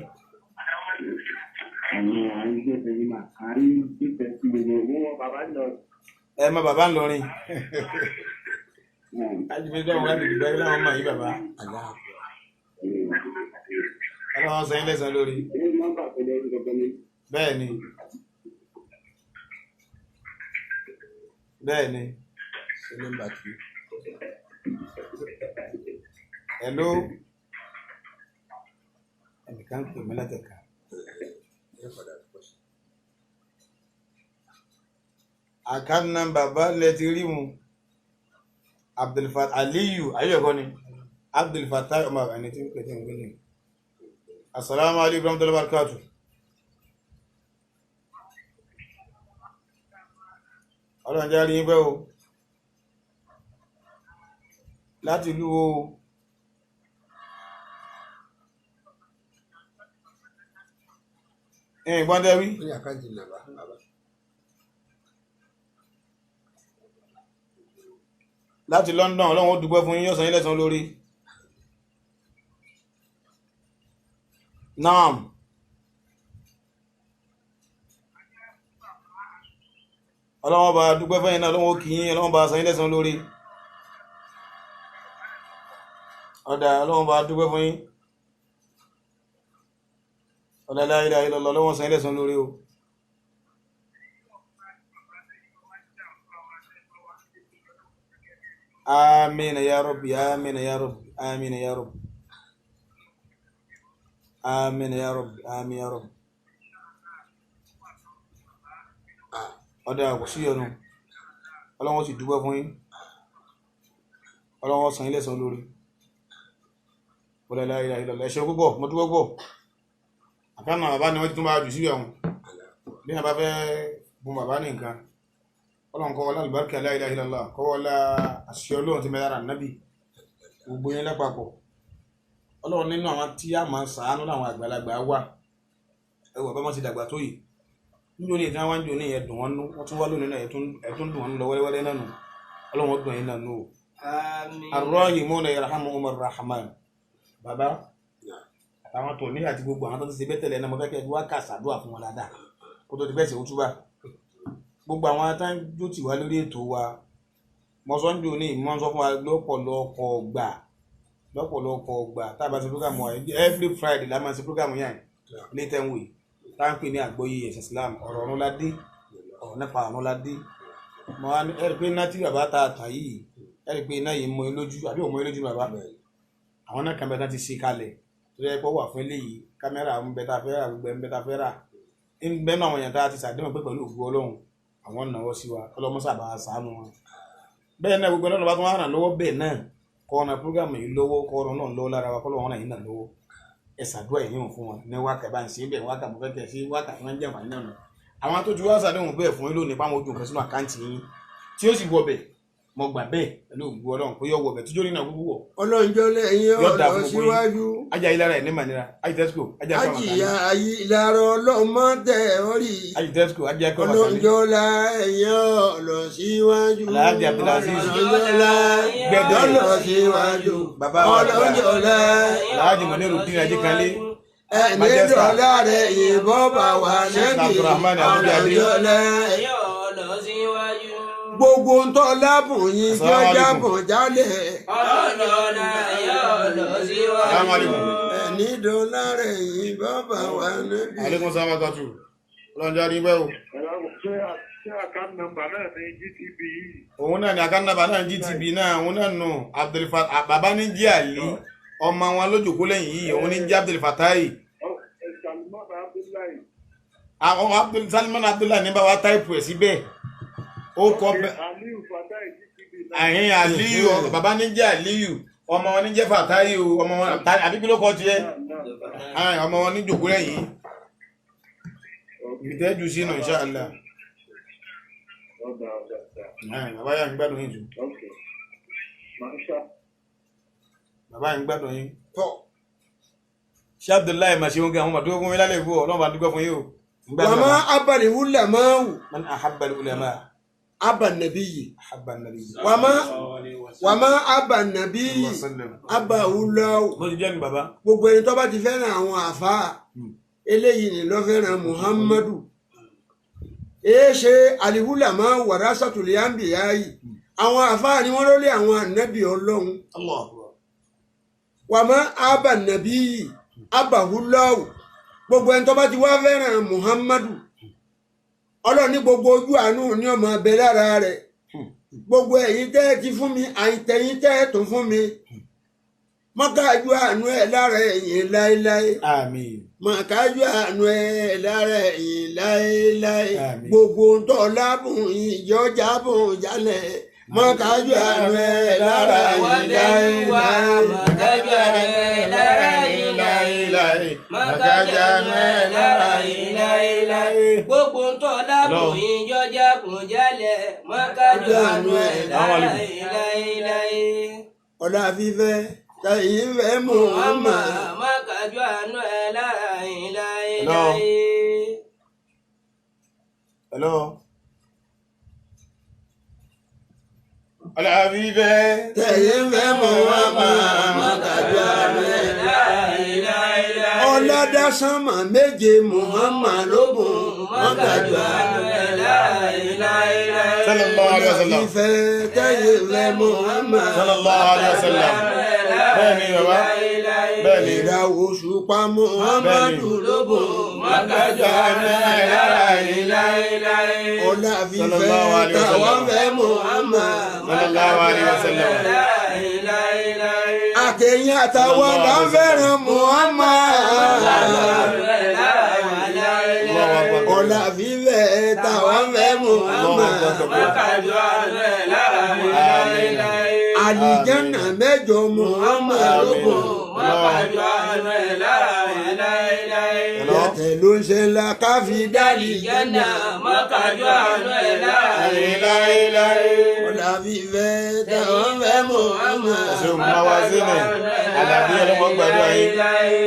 Àwọn à ń gbé ẹyin mà, à ń gbé sí gbogbo owó bàbá lọ. Ẹ mọ bàbá ńlọrin. Alhaji Misbahudeen láti Dubai láwọn mọ̀ yín bàbá. Allahu Akbar. Ọlọ́run san yín lẹ́san lórí. Ṣé nọ́mbà tó lórí gbogbo ni? Bẹ́ẹ̀ ni, bẹ́ẹ̀ ni. Ṣé nọ́mbà tí? Hello, ẹnìkan ń pè mí látẹ̀ka. Ẹ padà pọ̀ sí. Account number bá lẹ ti rí mu, Abdulfatah Aliyu ayọ̀kọ́ ni, Abdulfatah ọmọ ẹni tí ń pè tí ń gbé ni. Asalaamu alaykum warahmatullahi wabarakatuh. Ọlọ́run jẹ́ rí yín pẹ́ o, láti ìlú o. Ẹ̀yìn gbọ́ndẹ́wí. Wọ́n ní àkáǹtì nàbà bàbá. Láti London, Ọlọ́run ó dúpẹ́ fún yín, yóò san yín lẹ́san lórí. Naam. Ọlọ́run ọba dúpẹ́ fún yín náà, Ọlọ́run ó kí yín, Ọlọ́run bá san yín lẹ́san lórí. Ọ̀dà, Ọlọ́run bá dúpẹ́ fún yín. Ọ̀dà, la ilaha illallah, Ọlọ́run san yín lẹ́san lórí o. Àmín ya Rabbi, àmín ya Rabbi, àmín ya Rabbi, àmín ya Rabbi, àmín ya Rabbi. Ọ̀dà, kò sí ọ̀nà, Ọlọ́run sì dúpẹ́ fún yín, Ọlọ́run san yín lẹ́san lórí. Wala la ilaha illallah. Ẹ ṣeun púpọ̀, mo dúpẹ́ púpọ̀. Àkànnà bàbá ni wọ́n ti tún bá jù sí ẹ̀hún bí wọ́n bá fẹ́ bùn bàbá ní nǹkan. Ọlọ́run kọ́ wọlé àlùbáríkà la ilaha illallah, kọ́ wọlé àṣẹ Ọlọ́run ti mẹ́lára nábì gbogbo yín lápapọ̀. Ọlọ́run nínú àwọn tí a máa ṣàánú láwọn àgbàlagbà wà. Ẹ wò bá wọn ti dàgbà tó yìí, níjó ní ìtàn wájú ní ẹ̀dùn wọn nú, wọ́n tún wá lónìí náà, ẹ̀tún dùn wọn nú lọ wẹ́lẹ́wẹ́lẹ́ náà nù. Ọlọ́run ó dùn yín náà nù o. Àmín. Arrahimuna yarhamuhumur rahman. Bàbá àtàwọn tó ní àti gbogbo àwọn tó ti ṣe bẹ́ẹ̀ tẹ́lẹ̀ náà, mo fẹ́ kẹ́ ẹ wá kà sàdúrà fún wọn dáadáa kó tó ti bẹ́ẹ̀ ṣe ó túbà. Gbogbo àwọn atájú tì wá lórí ètò wa, mọ́sánjú ní ìmọ̀ sọ fún wa lọ́pọ̀lọpọ̀ gbà, lọ́pọ̀lọpọ̀ gbà tá a bá ṣe program wa every Friday la máa ṣe program yẹn ní tẹ́wé tá à ń pè ní àgbọ́yé ẹ̀sìn Islam, ọ̀rọ̀ ọ̀run ládé, ọ̀rọ̀ nípa ọ̀run ládé. Mo wá ní ẹ̀rí pé iná tí bàbá ta tàn yìí, ẹ̀rí pé iná yìí mọ in lójú àbí òmọ in lójú bàbá. Àwọn náà kan bẹ tán ti ṣe kalẹ̀ tó yẹ kó wà fún eléyìí, kámẹ́rà ń bẹ tá a fẹ́ rà, gbogbo ẹ̀ ń bẹ tá a fẹ́ rà, ń bẹ náà àwọn èèyàn tá a ti ṣàdéhùn pé pẹ̀lú ògo Ọlọ́run. Àwọn náwó sí wa ọlọ́mọsà bá a sànù wọn. Bẹ́ẹ̀ náà gbogbo ọlọ́run bá tún wà ràn lọ́wọ́ bẹ́ẹ̀ náà kọ́ ọ̀nà púrógàmù yìí lọ́wọ́ kọ́ ọ̀nà náà lọ́wọ́ lára wa kọ́ lọ́wọ́ náà yìí náà lọ́wọ́. Ẹ ṣàdúrà yìí hàn fún wọn ní wákà bá ń ṣe bẹ́ẹ̀ wákà mo fẹ́ kẹ́ ṣe wákà tí wọ́n ń jẹ́ àǹfààní náà nù. Àwọn tó ti wá ṣàdéhùn bẹ́ẹ̀ fún yín lónìí páwọn ojú nǹkan sínú àkáǹtì yín tí ó sì wọ bẹ̀ mo gbà bẹ́ẹ̀ pẹ̀lú ògùn ọlọ́run pé yọ wọ bẹ̀ tíjọ́ nínú àkókò wọ̀. Ọlọ́njọ́ lẹ́yìn Yóò dáa ọ̀rọ̀ fún gbogbo yín. síwájú. Ajá yìí lára ẹ̀ ní mànira ajì tẹ́síkò ajá ẹ̀kọ́ Ajiya àmàkálẹ̀ ayi lára ọlọ́mọ tẹ̀ ọ́ rí. ajì tẹ́síkò ajá ẹ̀kọ́ àmàkálẹ̀ Ọlọ́njọ́ lẹ́yìn ọ̀rọ̀ síwájú. Alhaji Abdulaziz. Ọlọ́njọ́ lẹ́yìn Gbẹdẹ. ọ̀rọ̀ síwájú. Bàbá wa Ọlọ́njọ́ lẹ́yìn Alhaji Monirudeen Ajikanle ẹni Majestar. dọ̀là rẹ̀ yìnbọn bá wà Sheikh nẹ́bí. Abdulrahman Abudulayi. Ọlọ́njọ́ lẹ́yìn. Ọlọ́ síwájú. Gbogbo ń tọ́ lábùn yín kí Assalamu ọjà alaikum. bùn jálẹ̀. Ọlọ́njọ́ lẹ́yìn ọ̀lọ́ síwájú. Assalamu alaikum. Ẹni dọ̀là rẹ̀ yìnbọn bá wà nẹ́bí. Alaikum salaam wa rahmatulah. Ọlọ́run jẹ́ àríwẹ́ o. Ṣé àkáǹtì nọ́mbà náà ní GTB yìí? Òun náà ni akánnábà náà GTB náà òun náà nù Abdulfatah bàbá ní jí àlí ọmọ wọn lójòkó lẹ́yìn yìí òun ní jí Abdulfatai Salman Abdullahi. àwọn Salman Abdullahi ní bá wa táìpù ẹ̀ síbẹ̀ ó kọ́ bẹ́ẹ̀. Aliyu Fatai GTB náà. Àhín Aliyu bàbá ní jẹ́ Aliyu ọmọ wọn ní jẹ́ Fatai o ọmọ wọn àbí kí ló kọ́ tiẹ̀ Àhín, ọmọ wọn ní jòkó lẹ́yìn ibi tẹ́ jù sínú inshallah. Ọ̀dà ọ̀dà ọ̀dà. Àhín, bàbá yà ń gbádùn yín jù Ok. Masha. bàbá yà ń gbádùn yín. Tọ́. Ṣé Abdullahi mà ṣe oúnjẹ àwọn màdúgbò fún mi lálẹ́ ìbú ọlọ́run bá dúpẹ́ fún yín o. Ń gbádùn Wàmá bàbá. abàlí wúlà máa wù Man ahabba al-ulama abà nàbí yìí. ahabba an-nabi. Wàmá abà nàbí yìí Sallallahu alaihi wasallam. abà wúlà wù. Bó ti jẹ́ ni bàbá. Gbogbo ẹni tó bá ti fẹ́ràn àwọn àfáà eléyìí ni ló fẹ́ràn Muhammadu. Èé ṣe àlìwúlà máa wàrà sàtúlẹ̀ àǹbìyá yìí. Àwọn àfáà ni wọ́n lólé àwọn ànábì Ọlọ́run. Allahu akbar. Wàmá abà nàbí yìí abà wúlà wù. Gbogbo ẹni tó bá ti wá fẹ́ràn Muhammadu. Ọlọ́run ní gbogbo ojú àánú ní ọmọ abẹ lára rẹ̀. Gbogbo ẹ̀yin tẹ́ ẹ ti fún mi àyìntẹ̀yìn tẹ́ ẹ tún fún mi. Mọ́kájú àánú ẹ̀ lára ẹ̀yìn láéláé. Àmín. Mọ̀kájú àánú ẹ̀ lára ẹ̀yìn láéláé. Àmín. Gbogbo ń tọ́ lábùn ìjọjà bùn jálẹ̀. Mọ̀kájú àánú ẹ̀ lára ẹ̀yìn láéláé. Mọ̀kájú àánú ẹ̀ lára yìí láéláé. Mọ̀kájú àánú ẹ̀ lára yìí láéláé. Gbogbo ń tọ́ lábùn ìjọjà bùn jálẹ̀. Mọ̀kájú àánú ẹ̀ lára yìí láéláé. Ọlá fífẹ́ tẹ̀yìn fẹ́ Muhammad. Mọ̀kájú àánú ẹ̀ lára yìí láéláé. Hello. Ọlábíbẹ́. Tẹ̀yìn fẹ́ Muhammad. Mọ̀kájú àánú ẹ̀ Lára yìí láéláé. Ọládásánmà méje Muhammad lóbùn. Mọ̀kájú àánú ẹ̀ lára yìí láéláé. Sallallahu alaihi wasallam. Ìfẹ́ tẹ̀yìn fẹ́ Muhammad. Sallallahu alaihi wasallam. Bẹ́ẹ̀ni bàbá. Bẹ́ẹ̀ni. Ìràwọ̀ òṣùpá Muhammadu lóbùn. Mọ̀kájú àánú ẹ̀ lára yìí láéláé. Ọlá fífẹ́ Sallallahu alaihi wasallam. tàwọn fẹ́ Muhammad. Sallallahu alaihi wasallam. Àtẹ̀yìn àtàwọn là ń fẹ́ràn Muhammad. Allahu akbar. Ọlá fífẹ́ tàwọn fẹ́ Muhammad. Àmín. Àlìjánà mẹ́jọ Muhammad lóbùn. Hello. Yàtẹ̀ ló ń ṣe ńlá káfí dálì jẹ́nà. Láéláé. Ọlá fífẹ́ tàwọn fẹ́ Muhammad. Ẹ̀sùn máa wá sínú. Àlàbí ọlọ́mọ gbàdúrà yín.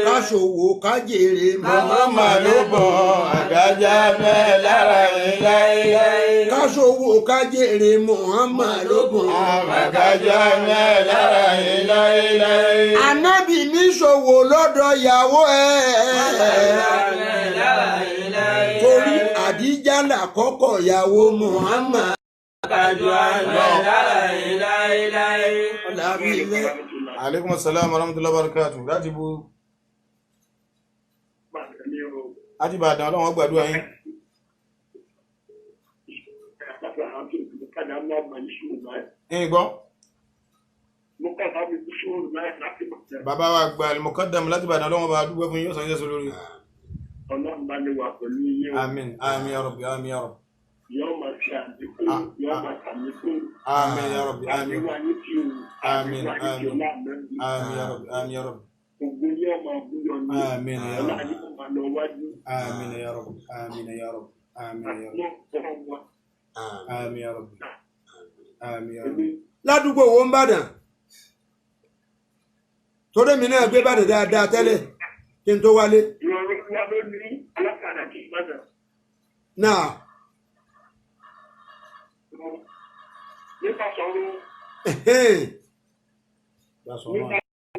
Káṣòwò kájèrè Muhammad Muhammad ló bọ̀ àgájá mẹ́ lára láéláé. Káṣòwò kájèrè Muhammad lóbùn. Àgájá mẹ́ lára láéláé. Ànábì mi ṣòwò lọ́dọ̀ ìyàwó ẹ̀. Torí Àdíjà làkọ́kọ́ ìyàwó Muhammad. Ọlá fífẹ́. Aleykum salaam wa rahmatullahi wa barakatuh. Láti bu láti Ìbàdàn ọlọ́run gbàdúrà yín. Ẹ̀yin gbọ́. Bàbá wa gba Al-Muqaddam láti Ìbàdàn ọlọ́run bá dúpẹ́ fún yín yóò san yín lẹ́san lórí. Ọlọ́run bá ní wà pẹ̀lú yín o. Àmín àmín ya Rabbi àmín ya Rabbi. Yóò máa ṣe àdínkù, yóò máa ṣàlékún. Àmín ya Rabbi, àmín. Àdíwá yín tí o. Àmín, Àdíwá yín tí o àmín. láàmú. Àmín ya Rabbi, àmín ya Rabbi. Gbogbo yóò máa búyọ ní. Àmín ya Ọlá Rabbi. yóò máa lọ wájú. Àmín ya Rabbi, àmín ya Rabbi, àmín ya Rabbi. Lọ́wọ́ wa. Àmín ya Rabbi. Àmín ya Rabbi. Ládùúgbò wo ń bàdàn? Torí mi náà gbé bàdàn dáadáa tẹ́lẹ̀ kí n tó wálé. Ìrọ̀rùn wa ló ní alákàdá kì í gbọ́dọ̀. Náà Nípa sọ̀rọ̀ ẹ̀hẹ́n. Bá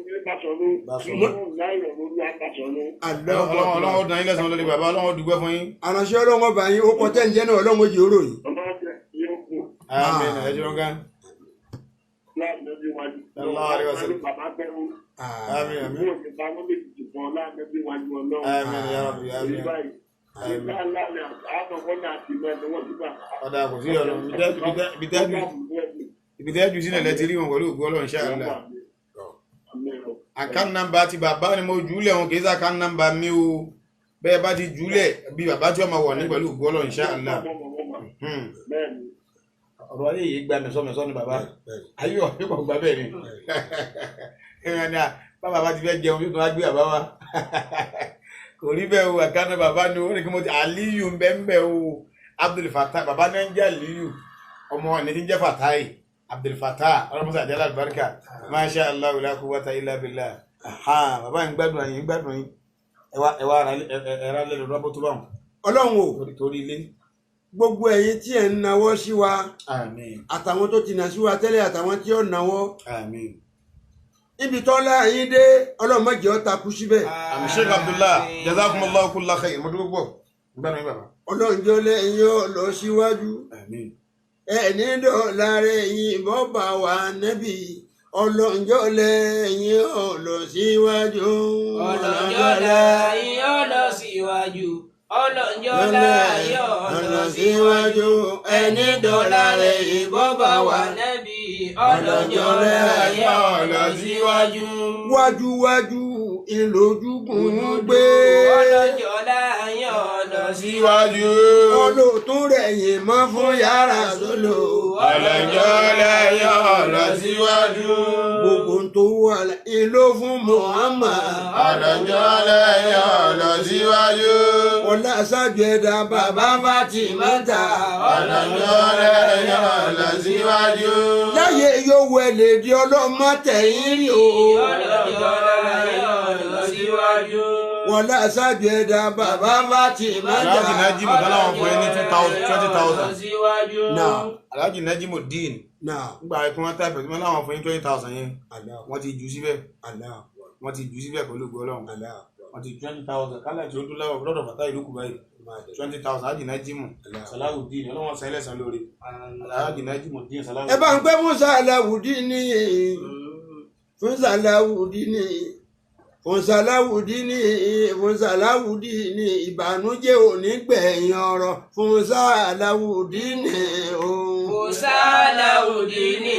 nípa sọ̀rọ̀ sọ̀rọ̀. nínú láìrọ̀ lórí apàṣọ̀rọ̀. Allahu Ọlọ́run Akbar. Ọlọ́run ó dán yín lẹ́san lórí bàbá, Ọlọ́run ó dúpẹ́ fún yín. Àránṣẹ́ ọlọ́run ọba yín, ó kọ tẹ́ ń jẹ́ náà, ọlọ́run ó jẹ́ òrò yìí. Ọlọ́run yóò kú Àmín, ẹ jẹ́ wọn gan. láàmú níwájú. Sallallahu alaihi wasallam. Bàbá bẹ̀rù Àmín, àmín. yóò ní bá wọn lè dìbò láàmú níwájú ọlọ́run. Àmín ya Rabbi, Èyí àmín. báyìí. Àmín. Nígbà ńlá ni àwọn ọmọ náà ti mọ ẹni wọ́n ti bá. Ọ̀dà kò sí ọ̀nà ibi tẹ́ jù sílẹ̀ lẹ́ti rí wọn pẹ̀lú ògo Ọlọ́run insha Allah. Account number ti bàbá ni mo jùúlẹ̀ wọn, kì í sá account number mi o. Bẹ́ẹ̀ bá ti jùúlẹ̀ bí bàbá tí ọmọ wọ̀ ní pẹ̀lú ògo Ọlọ́run insha Allah. Hmm. Bẹ́ẹ̀ni, Ọ̀rọ̀ ayé yìí gba mẹ̀sọ́mẹ̀sọ́ ni bàbá. Ayé ọ̀rẹ́ kò gba bẹ́ẹ̀ ni. Ẹ̀rọ ni bàbá bá ti fẹ́ jẹun yóò tún wá gbé bàbá wa. Kò rí bẹ́ẹ̀ o, àkànnà bàbá ni ó ní kí mo ti Aliyu ń bẹ́ ń bẹ́ o. Abdul Fattah, bàbá náà ń jẹ́ Aliyu. Ọmọ ní ti ń jẹ́ Fatai. Abdul Fattah, ọlọ́mọsá àjálá àlùbáríkà. Masha Allah, la quwwata illa billah. Aha, bàbá yìí ń gbádùn yín, ń gbádùn yín. Ẹ wá ẹ wá ẹra lẹ́nu rọ́bọ̀ tó bá wọn. Ọlọ́run o, Torí ilé. gbogbo ẹ̀yin tí ẹ̀ ń nawọ́ sí wa, Àmín. àtàwọn tó ti nà sí wa tẹ́lẹ̀, àtàwọn tí ó nawọ́. Àmín. Ibi tọ́lá yín dé, ọlọ́run má jẹ́ ó takú síbẹ̀. Àmì Sheikh Abdullah, jazakumullahu kulla khair. Mo dúró pọ̀. Ń gbádùn yín bàbá. Ọlọ́run jọ lẹ́yìn ó lọ síwájú. Àmín. Ẹni dọ̀la rẹ̀ yín bọ́ bá wà nẹ́bí. Ọlọ́run jọ lẹ́yìn ó lọ síwájú. Ọlọ́njọ́ láyé ọlọ́ síwájú. Ọlọ́njọ́ láyé ọlọ́ síwájú. Ẹni dọ̀la rẹ̀ yín bọ́ bá wà. Nẹ́bí ọlọ́njọ́ láyé ọlọ́ síwájú. Wájúwájú ìlójúkùn ń gbé. Ọlọ́njọ́ láyé ọlọ́ Síwájú. Olóòtú rẹ̀ yìí mọ́ fún yàrá sólò. Ọlọ́njọ́ lẹ́yìn ọ̀lọ́ síwájú. Gbogbo tó wà ìlò fún Muhammad. Ọlọ́njọ́ lẹ́yìn ọ̀lọ́ síwájú. Ọlá ṣáájú ẹ̀dá bàbá Fátímátà. Ọlọ́njọ́ lẹ́yìn ọ̀lọ́ síwájú. Láyé yóò wẹlé di ọlọ́mọ tẹ̀yìn rí o. Ọlọ́njọ́ láyé ọlọ́ síwájú. Ọlá ṣáájú ẹ̀dá bàbá Fátímátà. Alhaji Najimu tọ́lá wọn fún yín ní 20,000. Síwájú. Náà Alhaji Najimu Dín náà nígbà tí wọ́n tàbí tí wọ́n láwọn fún yín 20,000 yẹn. Allah Wọ́n ti jù síbẹ̀. Allah Wọ́n ti jù síbẹ̀ pẹ̀lú ògo Ọlọ́run. Allah. Wọ́n ti 20,000 kálá tí ó dún lọ́wọ́ lọ́dọ̀ Fatai ìlú Kùbáyì. 20,000 Alhaji Najimu Salawudeen Ọlọ́wọ́n san ẹlẹ́sàn lórí. Alhaji Najimu Dín Salawudeen. Ẹ bá ń pẹ́ fún Sàláwùdíní, fún Sàláwùdíní, fún Sàláwùdíní, fún Sàláwùdíní, ìbànújẹ́ ò ní gbẹ̀yìn ọ̀rọ̀ fún Sàláwùdíní o. Kò Sàláùdíní,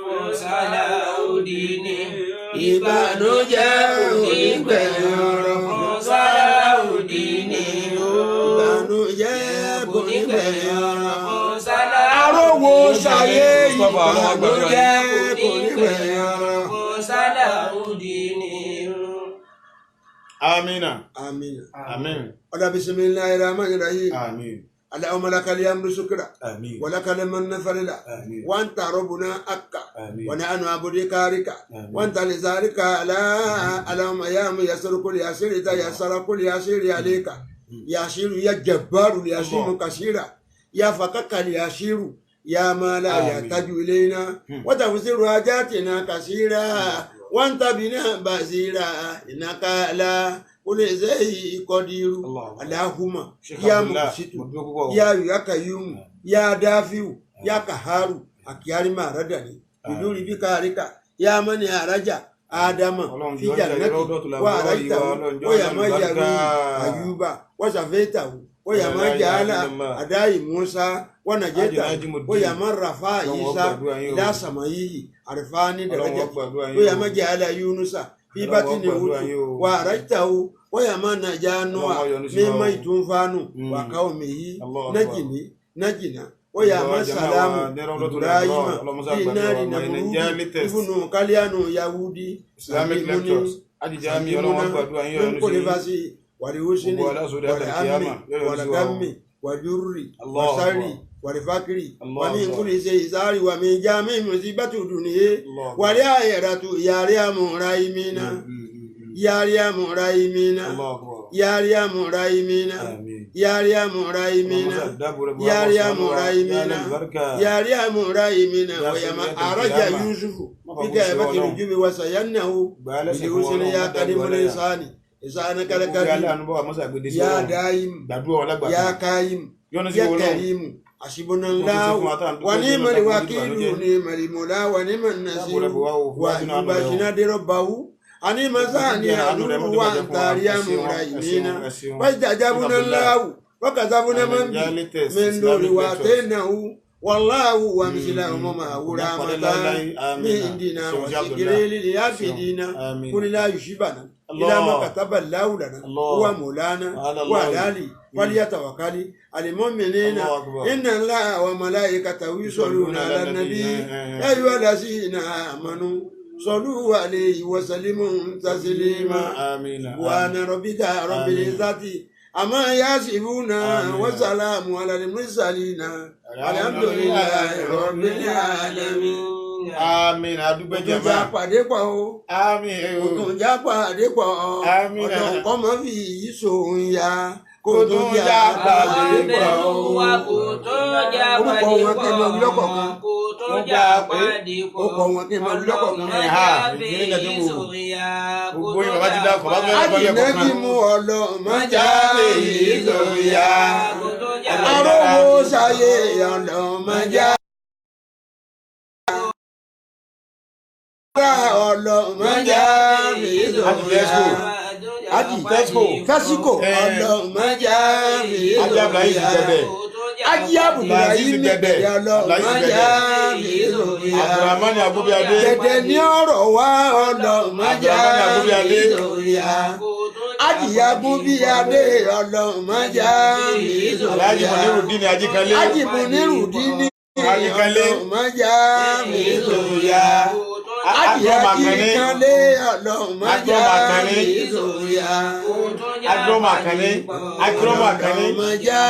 kò Sàláùdíní, Ìbànújẹ́ ò ní gbẹ̀yìn ọ̀rọ̀ kò Sàláùdíní, ìbànújẹ́ kò ní gbẹ̀yìn ọ̀rọ̀. kò Sàláùdíní, Arówó ṣayé Mustapha, Ọlọ́run á gbàdúrà ìbànújẹ́ kò ní gbẹ̀yìn ọ̀rọ̀. kò Sàláùdíní. Amina. Àmín. Amin. Ọ̀dà bismillahir rahmanir rahim. Amin. اللهم لك الحمد شكرا Amin. ولك المن فضلا آمين. وانت ربنا أكا آمين. ونحن عبدك بارك آمين. وانت لذلك لا اللهم يا ميسر كل يسير تيسر كل يسير عليك يسير يا جبار يسير الله. كثيرا يا فكك اليسير يا ما لا آمين. يحتاج إلينا وتفسير حاجاتنا كثيرا وانت بنا بصيرا إنك على كل شيء قدير الله. اللهم Sheikh يا Abdullah, مقسط mo dúró púpọ̀ o. ya yakayyum ya dafiu ya kaharu akiyarima radani biduri bikarika ya mani araja adama Ọlọ́run fi jọ̀ọ́ jàre jannati lọ́dọ̀ tó la wa bọ́ ìwà araitahu Ọlọ́run jọ̀ọ́ wa yama jàre jaru lùbáríkà. ayuba wa safetahu wa yama La ilaha jala illallah. adai musa wa najeta Najimuddin. wa yama rafa Ọlọ́run ó isa gbàdúrà yín o. ila samayihi arfani Ọlọ́run ó darajati gbàdúrà yín wa o. yama jala yunusa fi Ọlọ́run ó batni gbàdúrà hutu yín o. wa araitahu wa yama najanoa Ọlọ́run ó yọ́nú sí wa o. mimma itunfanu Mm. wa qaumihi Allahu Akbar. najini Najina waya masalamu Ibrahima dinari na ibunu kalianu Yahudi Islamic lectures ajijami Ọlọ́run gbàdúrà yín yọ́nú sí yín wàlíhúsíní wàlíhàmì wàlígàmì wàlúrì wàsárì wàlífàkìrì wàmí nkúlì ṣe ìsárì wàmí jámí mùsíbàtù dùnìyẹ wàlí àyẹ̀ràtù yàrí àmúra ìmínà yàrí àmúra ìmínà yàrí àmúra ìmínà yàrí àmúra ìmínà yàrí àmúra ìmínà yàrí àmúra ìmínà wàyàmà àràjà Yusufu bíkà ẹ̀ bá kiri júbi wàsàyánnáwó ìlú yà kàdímúlẹ̀ sáni. إنسان كالكريم يا دايم يا كايم يا كريم حسبنا الله ونعم الوكيل ونعم المولى ونعم النصير وبشنا ربه أنعم ثاني عدو وأنت يا مرايمين واستجابنا الله وكذبنا من من دون واتيناه والله ومثلهم معه رحمة من عندنا وذكر للعابدين قل لا يصيبنا إلى ما كتب الله لنا هو مولانا وعلى آله فليتوكل المؤمنين إن الله وملائكته يصلون على النبي يا أيها الذين آمنوا صلوا عليه وسلموا تسليما. آمين. وأنا ربك رب العزة أما يصفون وسلام على المرسلين الحمد لله رب العالمين. Àmín. Àdúgbò Òtún jẹ̀má. já pàdé pọ̀ o. Àmín. Òtún já pàdé pọ̀ o. Àmín. Ọ̀dọ̀ nǹkan mọ́ fi yìí sòun ya. Kò Kò tún tún já já pàdé pàdé pọ̀ o. Kò tún já Orúkọ pàdé wọn kí n máa wí pọ̀. lọ́kọ̀ọ̀kan. Kò tún já pàdé pọ̀. Orúkọ wọn kí n máa wí lọ́kọ̀ọ̀kan. Ẹ̀hà, ìdílé náà ti ń wò. Gbogbo yín bàbá ti dákọ̀, bàbá fẹ́ lọ́kọ̀ lẹ́kọ̀ọ́ kan. Àjìnàbí mú ọlọ́mọ já èyí sòun ya. Kò tún já Arówó sáyé ọlọ́mọ já. Ọlọ́mọ já èyí sòun ya. Aji Tesco. Fásíkò ọlọ́mọ já èyí Aji sòun Abdulaziz ya. Dẹ̀dẹ̀. Aji Abdulaziz Dẹ̀dẹ̀. ọlọ́mọ já èyí sòun ya. Abdulrahman Agubiade. Dẹ̀dẹ̀ ní ọ̀rọ̀ wá ọlọ́mọ já Abdulrahman Agubiade. èyí sòun ya. Aji Agubiade ọlọ́mọ já èyí sòun Alhaji ya. Munirudin Ajikanle. Aji Munirudin Ajikanle. ọlọ́mọ já èyí sòun ya. Aji Ajikanle ọlọ́mọ já èyí sòun ya. Akéròmù Àkànní. Akéròmù Àkànní. Ọlọ́mọ já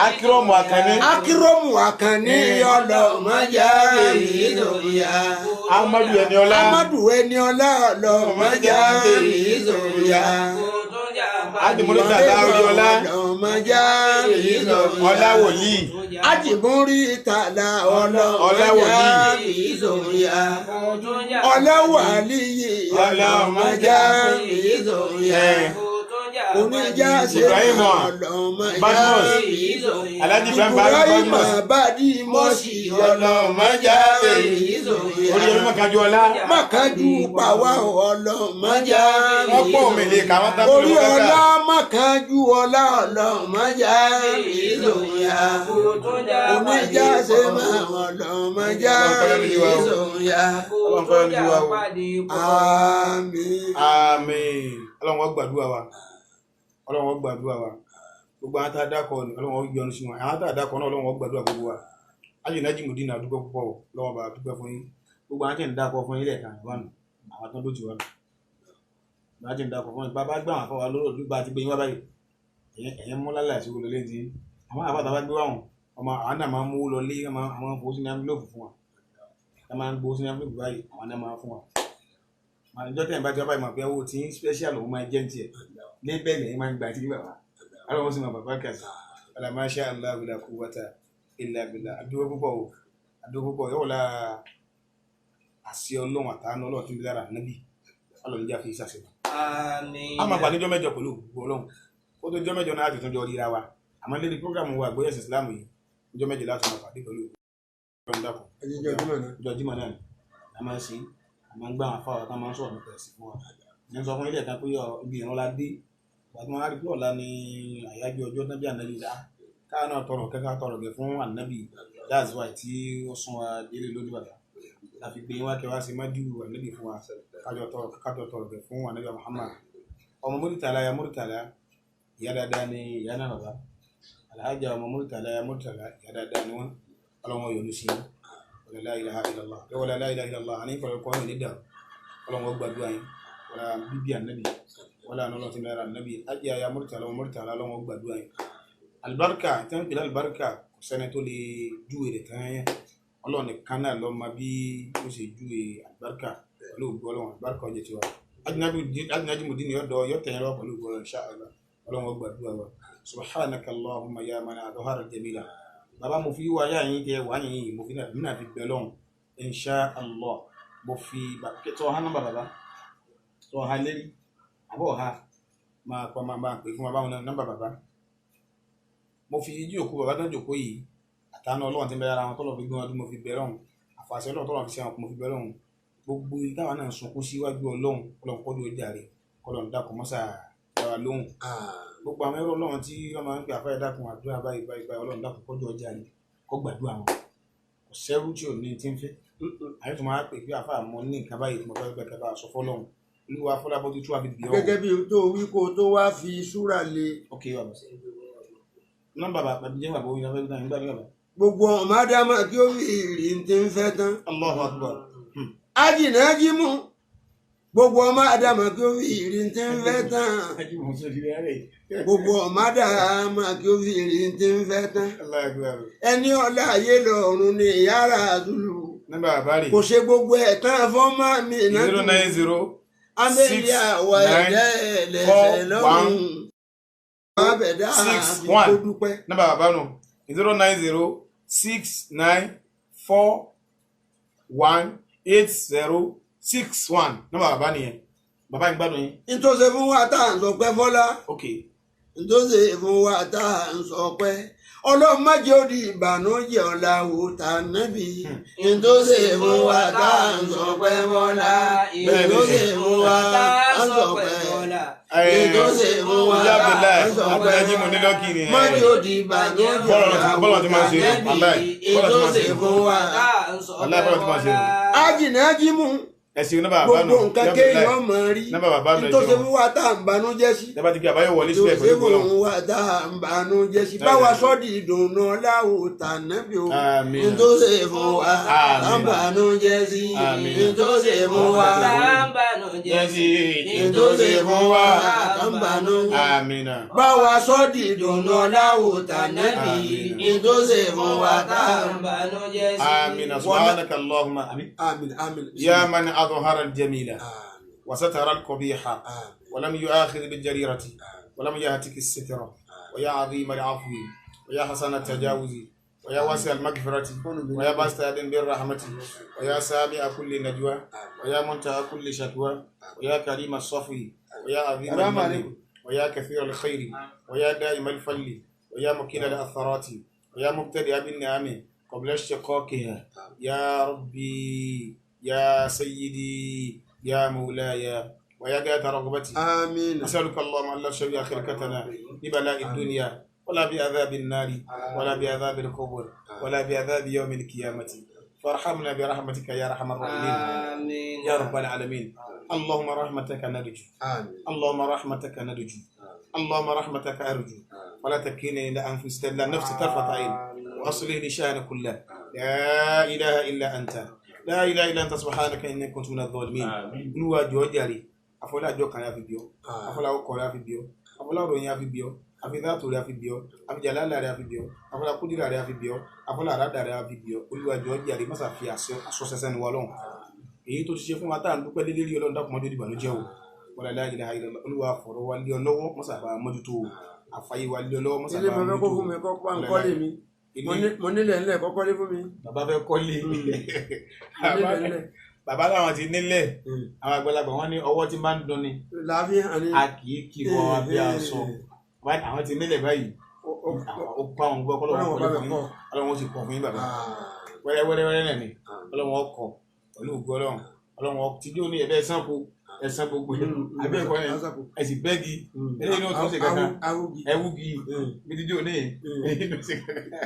Akéròmù Àkànní. Akéròmù Àkànní ọlọ́mọ já èyí sòun ya. Amadu Eniola. Amadu Eniola ọlọ́mọ já èyí sòun ya. Aji Murtala Oriola. Ọlọ́mọ já èyí sòun ya. Ọláwòlí. Ajìmúrí tàlà ọlọ́mọ já Ọláwòlí. èyí sòun ya. Ọlọ́wàlí ọlọ́mọ já èyí sòun ya. Oníjà ṣe Ibrahim ọlọ́mọ já Badmus. èyí sòun ya. Alhaji Ibrahim Ibrahim Badmus. Badimosi ọlọ́mọ já èyí sòun ya. Oríyọmí Mọ̀kájúọlá. Mọ̀kájú pàwá ọlọ́mọ já Wọ́n pọ̀ òmìnir kà wọ́n tán Orí ọlá mọ̀kájú ọlá ọlọ́mọ já èyí sòun ya. Oníjà ṣe máa ọlọ́mọ já èyí sòun ya. Ọlọ́run kọ́ yọ́nú sí wa o. Àmín. Àmín. Ọlọ́run ó gbàdúrà wa. Ọlọ́run ó gbàdúrà wa. Gbogbo àwọn tá a dákọ̀ ni Ọlọ́run ó yọ́nú sí wọn. Àwọn tá a dákọ̀ náà Ọlọ́run ó gbàdúrà gbogbo wa. Aji Najimudeen àdúgbò púpọ̀ o. Ọlọ́run bá dúpẹ́ fún yín. Gbogbo àwọn tí ń dákọ̀ fún yín lẹ́ẹ̀kan ìwà nù. Àwọn tó ń dójú wa nù. Àwọn tí ń dákọ̀ fún yín. Bàbá gbà wọn fọwọ́ lóró ojú bá ti gbé yín wá báyìí. Ẹ̀yin mú lálẹ́ àti wọlé létí. Àwọn àbáta bá gbé wá wọn. Ọmọ àwọn náà máa ń mú lọ lé àwọn fowó sínú envelope fún wa. Wọ́n máa ń gbowó sínú envelope báyìí. Àwọn náà máa fún wa. Ìjọ tẹ̀ ń bá ti wá báyìí mọ̀ pé owó tí ń special òun máa jẹ́ ní tiẹ̀ lébẹ̀ lẹ́yìn máa ń gba tí bàbá aláwọ̀ sì máa bàbá kàṣà ala masha Allah la quwwata illa billah. Àdúgbò púpọ̀ o, àdúgbò púpọ̀ yóò la àṣẹ Ọlọ́run àtàánú Ọlọ́run tí ń bí lára nábì Ọlọ́run jẹ́ àfi ìsàṣẹ. Àmín. A máa pàdé jọ́ mẹ́jọ pẹ̀lú ògùn Ọlọ́run ó tó jọ́ mẹ́jọ náà láti tún jọ ríra wa àmọ́ lérí prógrámù wa àgbóyè ẹ̀sìn Islam yìí jọ́ mẹ́jọ láti máa pàdé pẹ̀lú Ọlọ́run dàpọ̀ Ẹ̀yin jọ Jímọ̀ náà. ọjọ́ Jímọ̀ náà ni a máa ń ṣe a máa ń gbá àwọn afáwà tá a máa ń sọ̀rọ̀ nípa ẹ̀sìn fún wa ní sọ fún ilé ẹ̀ka pé ibi ìran la dé ìgbà tí wọ́n á rí pé ọ̀la ni àyájọ́ ọjọ́ nábì ànábì dá káà náà tọrọ kẹ́kẹ́ tọrọ gẹ̀ fún ànábì that's why tí ó sún wa délé lónìí bàtà la fi gbé wá kẹ́ wá sí mádìú ànábì fún wa kájọ tọrọ gẹ̀ fún ànábì Muhammad ọmọ Murtala ya Murtala ìyá dáadáa ni ìyá náà bàbá Alhaja ọmọ Murtala ya Murtala ya dáadáa ni wọn ọlọ́wọ́n yọ́nú sí wala la ilaha illallah wala la ilaha illallah àní ìfọ̀rọ̀kọ́ yìí nídà ọlọ́wọ́n gbàdúrà yín wala bíbí ànábì wala ànọ́lọ́ ti mẹ́ra ànábì ajá ya Murtala ọmọ Murtala ọlọ́wọ́n gbàdúrà yín. Alibarika tí wọ́n pèlè alibarika kò sẹ́ni tó lè júwe rẹ̀ tán yẹn ọlọ́run nìkan náà ló mọ bí ó ṣe júwe alibarika pẹ̀lú ògbó ọlọ́run alibarika ọjọ́ tiwa ajinájúmọ̀dín yọ̀dọ̀ yọ̀tẹ̀yìn lọ́wọ́ pẹ̀lú ògbó ọlọ́run insha Allah ọlọ́run gbàdúrà wa subhanaka allahumma ya man adhara jamila baba mo fi wá yá yín jẹ wá yín mo fi náà fi bẹ lọ́hùn insha Allah mo fi tọ́ ha nọ́mbà bàbá tọ́ ha lérí àbọ̀ ha máa pa máa pè fún wa báwọn náà nọ́mbà bàbá mo fi jí òkú bàbá tó ń jòkó yìí àtàánú ọlọ́run tí ń bẹ lára wọn tọ́lọ̀ fi gbé wọn dún mo fi bẹ lọ́hùn àfàṣẹ ọlọ́run tọ́lọ̀ fi ṣe àwọn mo fi bẹ lọ́hùn gbogbo táwa náà sunkún síwájú ọlọ́run ọlọ́run kọ́jú ọjà rẹ̀ kọ́lọ́run dákun mọ́sà dára lóhùn gbogbo àwọn ẹrọ ọlọ́run tí wọ́n máa ń pè àfáà dákun àdúrà báyìí báyìí báyìí ọlọ́run dákun kọ́jú ọjà rẹ̀ kọ́ gbàdúrà wọn kò sẹ́rú tí ò ní ti ń fẹ́ àyè tó máa pè pé àfáà mọ ní nǹkan báyìí tí mo fẹ́ gbẹ̀kẹ́ bá a sọ fọ́lọ́run olúwa fọlábọ́jú tí wàá fi bì ọ́. Gẹ́gẹ́ bí tó wí kó tó wá fi súra lé. Ok bàbá nọ́mbà bàbá jẹ́ bàbá oyin abẹ́rẹ́ náà nígbà bàbá. Gbogbo ọmọ ádámà kí ó fi ìrì ti ń fẹ́ tán. Allahu Akbar. Ajìnà jí mú gbogbo ọmọ ádámà kí ó fi ìrì ti ń fẹ́ tán. Gbogbo ọmọ ádámà kí ó fi ìrì ti ń fẹ́ tán. Allahu Akbar. Ẹni ọlá ayé lọ́run ni yàrá àdúlù. Nọ́mbà bàbá rè. Kò ṣe gbogbo ẹ̀ tán fọ́mọ mi náà. 090 Amẹ́lí àwa ẹ̀dá ẹlẹ́sẹ̀ lọ́run. 6 1 nọ́mbà bàbá nù 090 6 9 4 1 8 0 6 1 nọ́mbà bàbá nìyẹn bàbá yìí gbádùn yín. Ntòsí fún wa tá à ń sọ pé fọlá. Ok. Ntòsí fún wa tá à ń sọ pé ọlọ́run má jẹ́ ó di ìbànújẹ́ ọ̀la wò tá nábì. Ntòsí fún wa tá à ń sọ pé fọlá. Ntòsí fún wa tá à ń sọ pé ntòsí fún wa tá à ń sọ pé má jẹ́ ó di ìbànújẹ́ ọ̀la wò tá nábì. Ntòsí fún wa tá à ń sọ pé fọlá. Ajìnà jímú ẹsìn nọ́mbà bàbá nù gbogbo nǹkan kéèyàn mọ̀ rí nọ́mbà bàbá nù ntòsí fún wa tá à ń banújẹ́ sí dábàá ti kí àbáyọ wọlé síbẹ̀ ntòsí pẹ̀lú gbọ́dọ̀ fún wa tá à ń banújẹ́ sí báwa sọ́ọ̀dì ìdùnnú ọ̀làwò tànàbí o Àmín. ntòsí fún wa tá à ń Àmín. banújẹ́ sí Àmín. ntòsí fún wa tá à ń bànújẹ́ sí. ntòsí fún wa tá à ń banújẹ́ Àmín. báwa sọ́ọ̀dì ìdùnnú ọ̀làwò tànàbí Àmín. ntòsí fún wa tá à ń tá à ń bànújẹ́ sí. آمين سبحانك اللهم آمين àmín àmín يا من أظهر الجميل àmín وستر القبيح àmín ولم يؤاخذ بالجريرة ولم يهتك الستر ويا عظيم العفو ويا حسن التجاوز ويا واسع المغفرة ويا باسط يد بالرحمة ويا سامع كل نجوى ويا منتهى كل شكوى ويا كريم الصفو ويا عظيم السلام المن عليكم. ويا كثير الخير ويا دائم الفل ويا مكيل الأثرات ويا مبتدئ بالنعم قبل اشتقاقها يا ربي يا سيدي يا مولاي ويا غاية رغبتي àmín أسألك اللهم أن لا تشبه خلقتنا ببلاء الدنيا ولا بعذاب النار ولا بعذاب القبر ولا بعذاب يوم القيامة فارحمنا برحمتك يا أرحم الراحمين آمين. يا رب العالمين اللهم رحمتك نرجو àmín اللهم رحمتك نرجو اللهم رحمتك أرجو ولا تكلني إلى أنفسنا إلا نفس طرفة عين وأصلح لي شأن كله لا إله إلا أنت لا إله إلا أنت سبحانك إني كنت من الظالمين Olúwa jọ̀ọ́ jàre àfọlájọ kan rẹ̀ àfi bí ọ àfọláwọkọ rẹ̀ àfi bí ọ àfọláwòrán àfi bí ọ àfidátò rẹ̀ àfi bí ọ àfijàlálà rẹ̀ àfi bí ọ àfọlákúdìrà rẹ̀ àfi bí ọ àfọlárádà rẹ̀ àfi bí ọ Olúwa jọ̀ọ́ jàre má ṣàfi àsọsẹsẹ ni wa lọ́hùn èyí tó ti ṣe fún wa tá à ń dúpẹ́ lé lérí Ọlọ́run dákun mọ́jú ìbànújẹ́ o wala la ilaha illallah Olúwa fọ̀rọ̀ wa lé ọ lọ́wọ́ má ṣàbà mójútó o àfàyè wa lé ọ lọ́wọ́ má ilé ṣàbà mo fẹ́ kó mójútó fún mi kọ́ pa nǹkan lé mi Ilé- mo nílẹ̀ ńlẹ̀ kọ́kọ́ lé fún mi bàbá fẹ́ kọ́lé mo nílẹ̀ ńlẹ̀ bàbá làwọn ti nílẹ̀ àwọn àgbàlagbà wọn ní ọwọ́ tí máa ń dunni làáfi hàn ní a kì í kí wọ́n abẹ́ aṣọ àwọn ti nílẹ̀ báyìí ó pa òun gbọ́ kọ́lọ́wọ́n Ọlọ́run kọ́lé bá fún mi yín kọ́. Ọlọ́run ó sì kọ́ fún yín bàbá wẹ́rẹ́ wẹ́rẹ́ wẹ́rẹ́ náà ni Ọlọ́run ó kọ́ pẹ̀lú ògo Ọlọ́run Ọlọ́run ó tíjú ní ẹ̀bẹ́ ẹ̀sán kó ẹ̀sán gbogbo yẹn àbẹ́ ẹ̀kọ́ yẹn ẹ̀sìn bẹ́ẹ̀gì eléyìí náà tún ṣe kankan awugi ẹ̀wúgi bí tíjú ní èyí ló ṣe kankan.